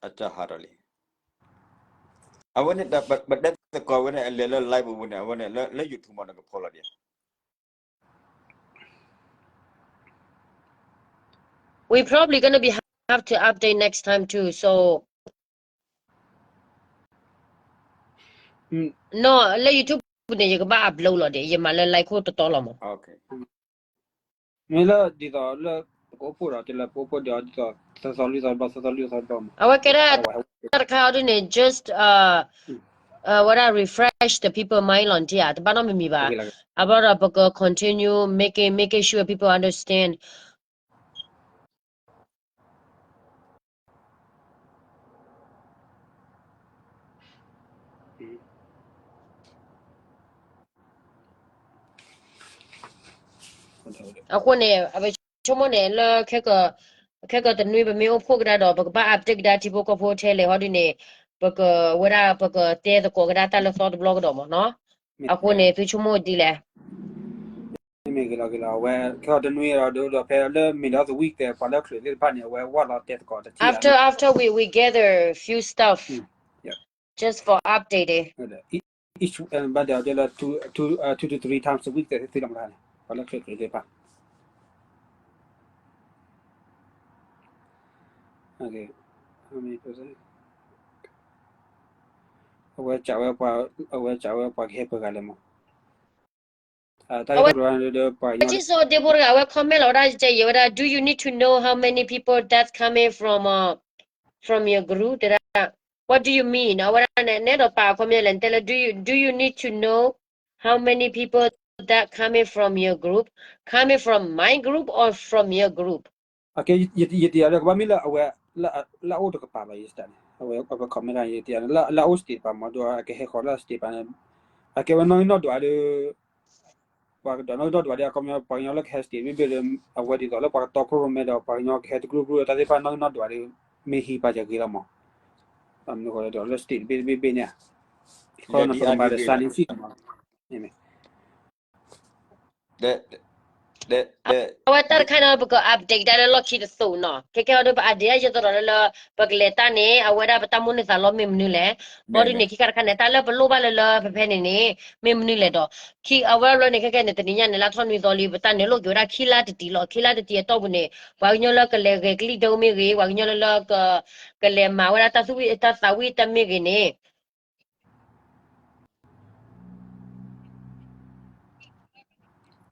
တၢ်ဟးထီၣ်လံ အဝဲန့ၣ် ပတဲသကိးဝဲန့ၣ် အလဲၤလၢ live ပူၤန့ၣ် အဝဲန့ၣ် လၢ YouTube မး နကဖီလီၤဒံး We probably gonna be have to update next time too, so နီၢ် လၢ YouTube န့ၣ် ယကဘၣ် upload လီၤဒံး ယမၤလၢ live ခိၣ်တတီလီၤမး မ့ၢ်လၢဒ်သိးလၢ ပကအိၣ်ဖှိၣ်ဒီး တလၢပကအိၣ်ဖှိၣ်ဒီး ဒ်သိး သီသီလွံၢ်သီတဘျီ သီသီလွံၢ်သီတဘျီမး အဝဲကဲဒၣ် တၢ်တခါအီၤဒ်န့ၣ် just ဝဲဒၣ် refresh the people mind လီၤနထံၣ်ဧါ တဘၣ်နီတမံၤမံၤဘၣ် အဘျီဒီးပက continue making making sure people understand အဃိန့ၣ် အဝဲဆိကမိၣ်န့ၣ်လၢ ခဲကတနွံ ပမ့ၢ်အိၣ်ဖှိၣ်ကဒါဒီး ပကဘၣ် update ကဒါထံဖိကီၢ်ဖိထဲလဲၣ်ဟီဒုန့ၣ် ပကဝဲဒၣ် ပကတဲသကိးကဒါတၢ်လၢသီတဘျီကဒီးမ့ၢ်နီၤ. အဃိန့ၣ် သုဆိကမိၣ်ဒ်လဲၣ်. မ့ၢ်ဂ့ၤလီၤဂ့ၤလီၤ အဝဲ ခဲကတနွံဒီး ဒီးဖဲလၢမ့ၢ်လီၤသဝံၣ်ကတၢၢ် ပှၤလၢချုးသ့ၣ်တဖၣ်န့ၣ် အဝဲဝဲလီၤတဲသကိးတထံၣ် after after we we gather few stuff just for update ဘၣ်ဒီးလၢ two to three times a week သ့ၣ်သ့ၣ်လီၤမးန့ၣ် ပှၤလၢချုးသ့ၣ်တဖၣ် အဝဲစးဝဲပှၤ အဝဲစးဝဲပှၤကဟဲပှဲၤဂၤလဲၣ်မး တၢ်ဂ့ၢ်တဘျီဒီးပှၤကညီ အဝဲ comment လီၤဝဲဒၣ် ယဲဝဲဒၣ် do you need to know how many people that coming from from your group တဲဒၣ် what do you mean အဝဲဒၣ်န့ၣ် နဲဒီးပာ် comment လဲၣ် နတဲလၢ do you do you need to know how many people that coming from your group coming from my group or from your group ယတယၤလၢကဘၣ်မ့ၢ်လၢအဝဲ လၢအအိၣ်တကပၤဘၣ် ယစတးန့ၣ် အဝဲ အဝဲ comment ယတယၤလၢအအိၣ် state တပၤမ့ၢ်ဒီး အကဟဲဃီၤလၢ state တပၤန့ၣ် အကဲဝဲနီၣ်ဂံၢ်နီၣ်ဒွးဒီး ပှၤကဒီးနီၣ်ဂံၢ်နီၣ်ဒွးဒီး အခီပညီ ပှၤကညီလၢကဟဲ state ဘ့ၣ်ဘ့ၣ်ဒီး အဝဲဒ်သိးလၢပှၤကတီခိၣ်ရိၣ်မဲဒီး ပှၤကညီကဟဲတကရူၢ်ကရူၢ် တၢ်သ့ၣ်တဖၣ်နီၣ်ဂံၢ်နီၣ်ဒွးဒီး မ့ၢ်ဟံးပာ်စၢၤဂ့ၤလီၤမး မနုၤဃိဒီးလၢ state တဘ့ၣ်တဘ့ၣ်ဘ့ၣ်န့ၣ် ခီနီၣ်တကပၤဒီး စးန့ၣ်စံၣ်မး အဝဲတၢ်တခါန့ၣ် ပက update တၢ်လၢလီၢ်ခံတသိးနီၤ ခဲကဲအီၤဒီး ပ update ယသိးဒီးလၢ ပကလဲၤတၢ်န့ၣ် အဝဲဒၣ်ပတၢ်မိၣ်န့ၢ်သးလီမ့ၢ်မနုၤလဲၣ် ဘီဒုန့ၣ် ခံခါတခါန့ၣ် တၢ်လၢပလိၣ်ဘၣ်လၢလၢဖဲဖဲန့ၣ်န့ၣ် မ့ၢ်မနုၤလဲၣ်ဒီး ခံအဝဲလၢန့ၣ် ခဲကဲန့ၣ် တနံၤညါန့ၣ် လၢထီၣ်နွံသီလံ ပတၢ်နုာ်လိၣ်က့ၤဝဲဒၣ်ခံလါတတံၤလီၤ ခံလါတတံၤအတီၢ်ပူၤန့ၣ် ပှၤကညီလၢကလဲၤဂဲၤကလံၣ်ဒိမ့ၢ်ဂ့ၤ ပှၤကညီလၢလၢ ကလဲၤမၤဝဲဒၣ်တၢ်သူၣ်ဝံၣ်တၢ်သးဝံၣ်တၢ်မ့ၢ်ဂ့ၤန့ၣ်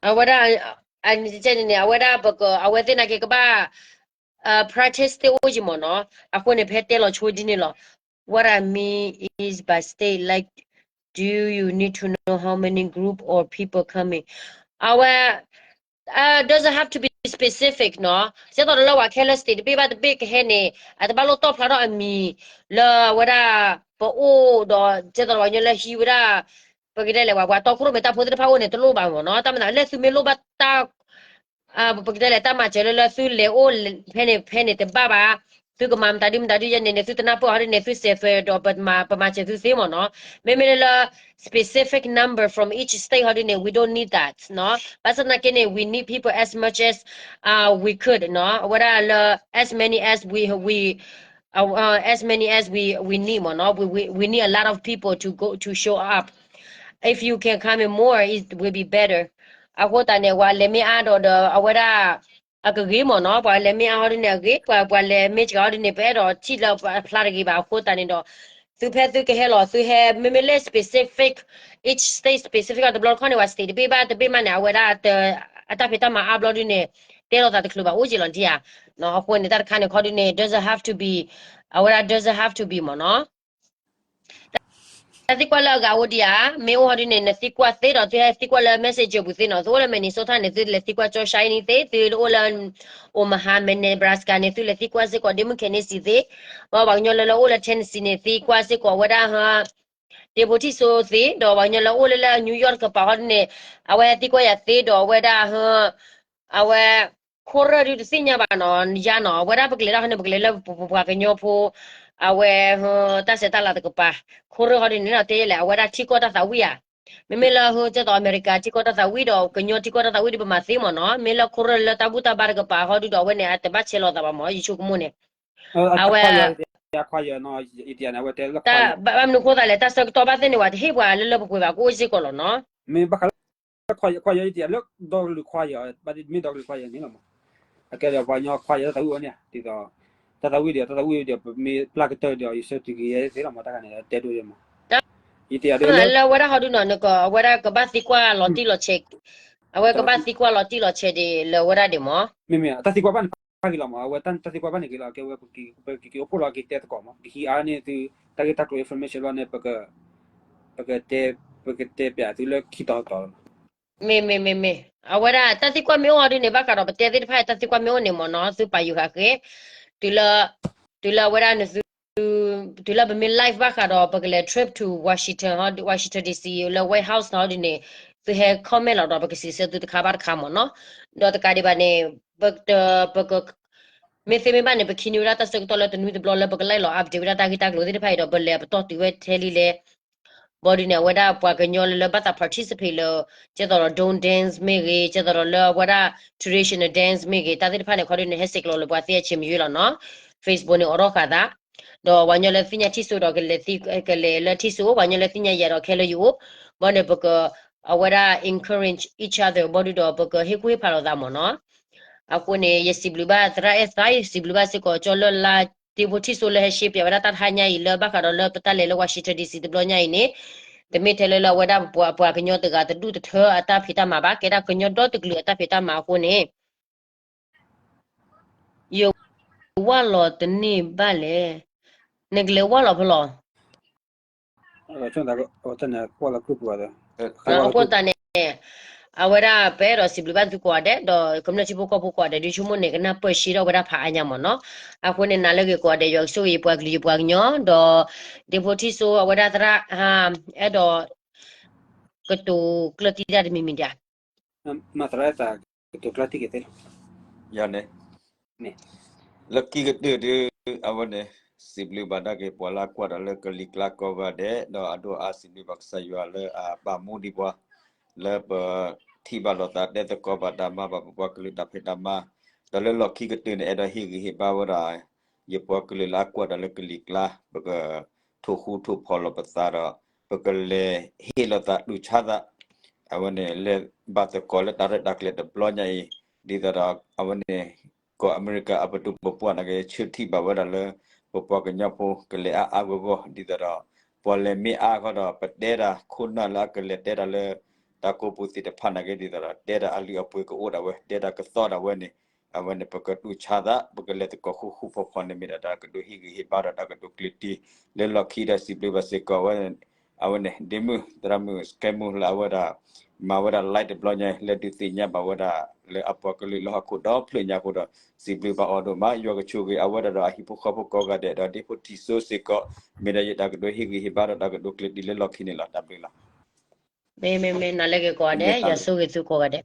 အဝဲဒၣ် အန့ၣ် အဝဲဒၣ်ပက အဝဲသ့ၣ်နာ်က့ကဘၣ် practice သ့ၣ်အိၣ်ယံၤမ့ၢ်နီၤ အဃိန့ၣ် ဖဲတဲလီၤဆိဒ်န့ၣ်လီၤ What I mean is by state, like, do you need to know how many group or people coming? အဝဲ doesn't have to be specific နီၤ ဒ်သိးဒီးလၢပှၤကဟဲလၢ state တဘ့ၣ်ဘၣ်တဘ့ၣ်ကဟဲန့ၣ် အတဘၣ်လိၣ်တီၣ်ဖျါထီၣ်အမံၤ လၢအဝဲဒၣ် ပအိၣ်ဒီး ဒ်သိးဒီးပှၤကညီလၢဟံးဝဲဒၣ် ပကတဲလဲၣ် ပှၤတီခိၣ်ရိၣ်မဲတၢ်ဖိသ့ၣ်တဖၣ်အိၣ်န့ၣ် တလိၣ်ဘၣ်မ့ၢ်နီၤ တၢ်မၤသးလၢသုမ့ၢ်လိၣ်ဘၣ်တၢ် ပကတဲလဲၣ် တၢ်မၤစၢၤလၢလၢသုလဲၤအိၣ်ဖဲန့ၣ်ဖဲန့ၣ်တဘၣ်ဘၣ် သုကမၤမတၤဒုမတၤဒုယဲန့ၣ်န့ၣ် သုတနၢ်ပၢၢ်အီၤဒ်န့ၣ် သုစဲးသွဲးဒီးပမၤစၢၤသုသ့မ့ၢ်နီၤ မ့မ့ၢ်လၢလၢ specific number from each state ဟီဒ်န့ၣ် we don't need that နီၤ ဘၣ်ဆၣ်သနာ်က့န့ၣ် we need people as much as we could နီၤ အဝဲဒၣ်လၢ as many as we we as many as we we need မ့ၢ်နီၤ we we we need a lot of people to go to show up if you can come in more it will be better အဃိသတးန့ၣ် ပှၤလဲၤမ့ၢ်အါဒီးဒီးအဝဲဒၣ် အကဂ့ၤမ့ၢ်နီၤ ပှၤလဲၤမ့ၢ်အါဟီဒ်န့ၣ်အဂ့ၤ ပှၤပှၤလဲၤမ့ၢ်စှၤဟီဒ်န့ၣ် ပအဲၣ်ဒိးထံၣ်လၢအဖျါတဂ့ၤဘၣ် အဃိသတးန့ၣ်ဒီး သုဖဲသုကဟဲလီၤ သုဟဲမ့မ့ၢ်လၢ specific each state specific တဘျီတခီၣ်န့ၣ် ပှၤ state တဘ့ၣ်ဘၣ်တဘ့ၣ်မးန့ၣ် အဝဲဒၣ် အတၢ်ဖံးတၢ်မၤအါဘျီဒ်န့ၣ် တဲလိာ်သးတချုးဘၣ်အိၣ်က့ၤလီၤဒ်ဧါ အဃိန့ၣ် တၢ်တခါန့ၣ်ခီဒ်န့ၣ် doesn't have to be အဝဲဒၣ် doesn't have to be မ့ၢ်နီၤ တၢ်သံကွၢ်လၢအဂၤအိၣ်ဒံးဧါ မ့ၢ်အိၣ်ဟီဒ်န့ၣ် နသံကွၢ်သ့ဒီး သုဟဲသံကွၢ်လၢ messenger ပူၤသ့နီၤ သုအိၣ်လၢ Minnesota န့ၣ် သုလဲၤသံကွၢ်ကၠီ Shiny သ့ သုအိၣ်လၢ Omaha Nebraska န့ၣ် သုလဲၤသံကွၢ်စ့ၢ်ကီး Dimmock Kansas သ့ ပှၤကညီလၢလၢအိၣ်လၢ Tennessee န့ၣ် သံကွၢ်စ့ၢ်ကီးဝဲဒၣ်ဟ တ့ဖိထံၣ်စိသ့ ဒီးပှၤကညီလၢအိၣ်လၢလၢ New York ကပၤဟီဒ်န့ၣ် အဝဲသံကွၢ်ယၤသ့ဒီးအဝဲဒၣ်ဟ အဝဲ ခိၣ်ရၢၢ်ဒုးတသ့ၣ်ညါဘၣ်နီၤ ယါနီၤ အဝဲဒၣ်ပကလဲၤတၢ်ဟီန့ၣ် ပကလဲၤလၢပပှၤကညီဖိ အဝဲ တၢ်ဆဲးတၢ်လၤတကပၤ ခိၣ်ရၢၢ်ဟီဒ်န့ၣ်ဒီးတဲလဲၣ် အဝဲဒၣ်ထံကီၢ်တၢ်သးဝံၣ်ဧါ မ့မ့ၢ်လၢဟ ကဲသိးအမဲရကၤထံကီၢ်တၢ်သးဝံၣ်ဒီး ကညီထံကီၢ်တၢ်သးဝံၣ်ဒီးပမၤသ့မ့ၢ်နီၤ မ့ၢ်လၢခိၣ်ရၢၢ်လၢတၢ်ဘူၣ်တၢ်ဘါတကပၤဟီဒုးဒီး အဝဲန့ၣ် အတဘၣ်ဆဲးလီၤသးဘၣ်မ့ၢ် ယဆိကမိၣ်န့ၣ် အဝဲ ဘၣ်မနုၤဃိသးလဲၣ် တၢ်ဆၢကတီၢ်ဘၣ်သ့ၣ်န့ၣ် ဝဲတဟ့ၣ်ပှၤလၢလၢပှဲၤပှဲၤဘၣ် ကအိၣ်စ့ၢ်ကီးလီၤနီၤ မ့ၢ်ဘၣ်ဃးလၢ ခွါယၤ ယတယၤလၢဒီကလုာ်ခွါယၤ ဘၣ်မ့ၢ်ဒီကလုာ်ခွါယၤန့ၣ်လီၤမး အကဲဒီးပှၤကညီခွါယၤတၢ်သးဝံၣ်အီၤန့ၣ် ဒ်သိး တၢ်သးဝံၣ်ဒီး တၢ်သးဝံၣ်ဒီး ပမ့ၢ်ပျၢ်ကတၢၢ်ဒီး ယဆၢတုၤက့ၤယဲသ့လီၤမး တၢ်ခါန့ၣ် တဲဒိၣ်ယဲမး ယတယၤလၢ လၢဝဲဒၣ်ဟီဒုနီၤ နက အဝဲဒၣ်ကဘၣ်သံကွၢ်လီၤတံၢ်လီၤဆဲး အဝဲကဘၣ်သံကွၢ်လီၤတံၢ်လီၤဆဲးဒ်လၢဝဲဒၣ်ဒ်မး မ့မ့ၢ် တၢ်သံကွၢ်ဘၣ်န့ၣ် ဖးဂ့ၤလီၤမး အဝဲတၢ်သံကွၢ်ဘၣ်န့ၣ်ဂ့ၤလီၤ ကဲဝဲ ပကက့ၤအိၣ်ဖှိၣ်လီၤက့ၤတဲသကိးမး ပကဟံးအါန့ၢ်သု တၢ်ဂ့ၢ်တၢ်ကျိၤ information လီၤန့ၣ် ပက ပကတဲ ပကတဲပျးသုလၢခံတီၤတီၤလီၤမး မ့ၢ်မ့ၢ်မ့ၢ်မ့ၢ် အဝဲဒၣ်တၢ်သံကွၢ်မ့ၢ်အိၣ်အီၤဒ်န့ၣ် ဘၣ်ဃးဒီးပတဲသ့ၣ်တဖၣ်အံၤ တၢ်သံကွၢ်မ့ၢ်အိၣ်န့ၣ်မ့ၢ်နီၤ သုပာ်ယုာ်ဃာ်ဃဲ တုၤလၢ တုၤလၢအဝဲဒၣ်နသု တုၤလၢပမ့ၢ် live ဘၣ်ဃးဒီး ပကလဲၤ trip to Washington ဟီ Washington D C လၢ White House ဟီဒ်န့ၣ် သုဟဲ comment လီၤဒီး ပကစံးဆၢသုတခါဘၣ်တခါမ့ၢ်နီၤ. ဒီးတကးဒံးဘၣ်န့ၣ် ပ ပက မ့ၢ်သ့မ့ၢ်ဘၣ်န့ၣ် ပခံန့ၢ်ဝဲဒၣ်တၢ်ဆၢကတီၢ်လၢတနွံတဘျီလၢပကလဲၤလီၤ update ဝဲဒၣ်တၢ်ဂ့ၢ်တၢ်ကျိၤသ့ၣ်တဖၣ်အံၤဒီး ပလဲၤပတီၢ်တုၤဝဲထဲလံလဲၣ် ဘီဒုန့ၣ် အဝဲဒၣ်ပှၤကညီလၢလၢဘၣ်သး participate လၢ ကဲသိးဒီး don't dance မ့ၢ်ဂ့ၤ, ကဲသိးဒီးလၢအဝဲဒၣ် traditional dance မ့ၢ်ဂ့ၤ, တၢ်သ့ၣ်တဖၣ်န့ၣ် ခီဒုန့ၣ် ဟဲစ့ၢ်ကီးလီၤလၢပှၤသ့အဆံးမယွ့လီၤနီၤ. Facebook န့ၣ်အိးထီၣ်ဃာ်သး ဒီးပှၤကညီလၢသ့ၣ်ညါထံၣ်စိဒီးကလဲၤလၢထံၣ်စိ, ပှၤကညီလၢသ့ၣ်ညါယၤဒီးခဲလၢာ်ယအိၣ်, ဘီန့ၣ်ပက အဝဲဒၣ် encourage each other ဘီဒုဒီး ပကဟ့ၣ်ကူၣ်ဟ့ၣ်ဖးလိာ်သးမ့ၢ်နီၤ. အဃိန့ၣ် ယစံးဘျုးဘၣ်သရၣ်အဲၣ်သၣ်, ယစံးဘျုးဘၣ်စ့ၢ်ကီးကၠီလၢ်လါ ဒ့ဖိထံၣ်စိလၢဟဲရှဲပၠးဝဲဒၣ်တၢ်တဟါညါအံၤလၢဘၣ်ဃးဒီးလၢပတၢ်လဲၤလၢ Washington D C တဘျီညါအံၤန့ၣ်, တမ့ၢ်ထဲလၢလၢအဝဲဒၣ်ပှၤ ပှၤကညီတဂၤတဒူၣ်တထၢအတၢ်ဖံးတၢ်မၤဘၣ်, ကဲဒၣ်ကညီဒီတကလုာ်အတၢ်ဖံးတၢ်မၤအဃိန့ၣ် ယဝၢ်လီၤတန့ၢ်ဘၣ်လဲၣ်, နကလဲၤဝၢ်လီၤဖဲလဲၣ်. အဃိသတးန့ၣ် အဝဲဒၣ်ပအဲၣ်ဒိးစံးဘျုးဘၣ်သုကိးဂၤဒဲး ဒီးကမျၢၢ်ထံဖိကီၢ်ဖိကိးဂၤဒဲး ဒုးဆိကမိၣ်န့ၣ် ကနၢ်ပၢၢ်ရှဲထီၣ်ဝဲဒၣ်ဖးအါညါမ့ၢ်နီၤ. အဃိန့ၣ် နၤလၢအဂ့ၤကိးဂၤဒဲး ယွၤကဆိၣ်ဂ့ၤယပှၤကလုာ်ယပှၤကညီ, ဒီး ဒ့ဖိထံၣ်စိအဝဲဒၣ်သရၣ် အဲၣ်ဒိး ကတိၤကျၢၢ်တံၢ်တၢ်တမံၤမံၤဒံးဧါ. မၤသရၣ်သးကတိၤကျၢၢ်တံၢ်က့ၤသ့လီၤ. ယၤန့ၣ် လၢခံကတၢၢ်ဒုး အဝဲန့ၣ် စံးဘျုးဘၣ်ဒၣ်က့ၤပှၤလၢအကွၢ်ဒီးလၢကလံၤကျါကိးဂၤဒဲး ဒီးအဒိၣ်အါစံးဘျုးဘၣ်ကစၢ်ယွၤလၢအပာ်မူဒံးပှၤ လၢပထံၣ်ဘၣ်လိာ်သးတဲသကိးဘၣ်တၢ်မၤဘၣ်ပပှၤကလုာ်တၢ်ဖံးတၢ်မၤ, ဒီးလၢလီၢ်ခံကတၢၢ်န့ၣ် အဲၣ်ဒိးဟ့ၣ်ဂံၢ်ဟ့ၣ်ဘါဝဲဒၣ် ယပှၤကလုာ်လၢအကွၢ်ဒီးလၢကလံၤကျါ ပကထိၣ်ဃူထိၣ်ဖိးလိာ်ပသးဒီး ပကလဲၤဟ့ၣ်လိာ်သးတူၢ်ဆါသး အဝဲန့ၣ် လဲၤဘၣ်သကိးလၢတၢ်ရဲၣ်တၢ်ကျဲၤတဘျီညါအံၤ ဒ်သိးဒီး အဝဲန့ၣ် ကီၢ်အမဲရကၤအပဒိၣ်ပပှၢ်န့ၣ်က့ၤ ဆၢထံၣ်ဘၣ်ဝဲဒၣ်လၢ ပပှၤကညီဖိကလဲၤအါအါဂီၢ်ဂီၢ် ဒ်သိးဒီး ပှၤလဲၤမ့ၢ်အါဃီဒီး ပတဲဒၣ်ခိၣ်နၢ်လၢအကလဲၤတဲဒၣ်လၢ တၢ်ကိးပူၤသ့ၣ်တဖၣ်န့ၣ်က့ၤ ဒ်သိးဒီး တဲဒၣ်အလုၢ်အပှ့ၤကအိၣ်ဒၣ်ဝဲ တဲဒၣ်ကသီဒၣ်ဝဲန့ၣ် အဝဲန့ၣ် ပကတူၢ်ဆါသး ပကလဲၤသကိးဃူဃူဖိးဖိးန့ၣ် မ့ၢ်ဒၣ်တၢ်ကဒိးဟ့ၣ်ဂံၢ်ဟ့ၣ်ဘါဒီးတၢ်ကဒိးကျၢၢ်တံၢ် လၢလီၢ်ခံဒီးစံးဘျုးဘၣ်စ့ၢ်ကီးဝဲ အဝဲန့ၣ် ဒ့မုၣ်သရၣ်မုၣ်စကဲမုၣ်လၢအဝဲဒၣ် မၤဝဲဒၣ် live တဘျီညါ လၢဒုးသ့ၣ်ညါဘၣ်ဝဲဒၣ် လၢအပှၤကလုာ်လၢဟီၣ်ခိၣ်ဒီဖျၢၣ်ညါအဃိဒီး စံးဘျုးဘၣ်အီၤဒိၣ်မး ယွၤကဆိၣ်ဂ့ၤအဝဲဒၣ်ဒီးအဟံၣ်ဖိဃီဖိကိးဂၤဒဲးဒီးဒ့ဖိထံၣ်စိစ့ၢ်ကီး မ့ၢ်ဒၣ်ယတၢ်ကဒိးဟ့ၣ်ဂံၢ်ဟ့ၣ်ဘါဒီးတၢ်ကဒိးကျၢၢ်တံၢ်လၢလီၢ်ခံန့ၣ်လီၤ တၢ်ဘျုးလီၤ. မ့မ့မ့ၢ်နၤလၢဂ့ၤကိးဂၤဒဲး ယွၤဆိၣ်ဂ့ၤသုကိးဂၤဒဲး.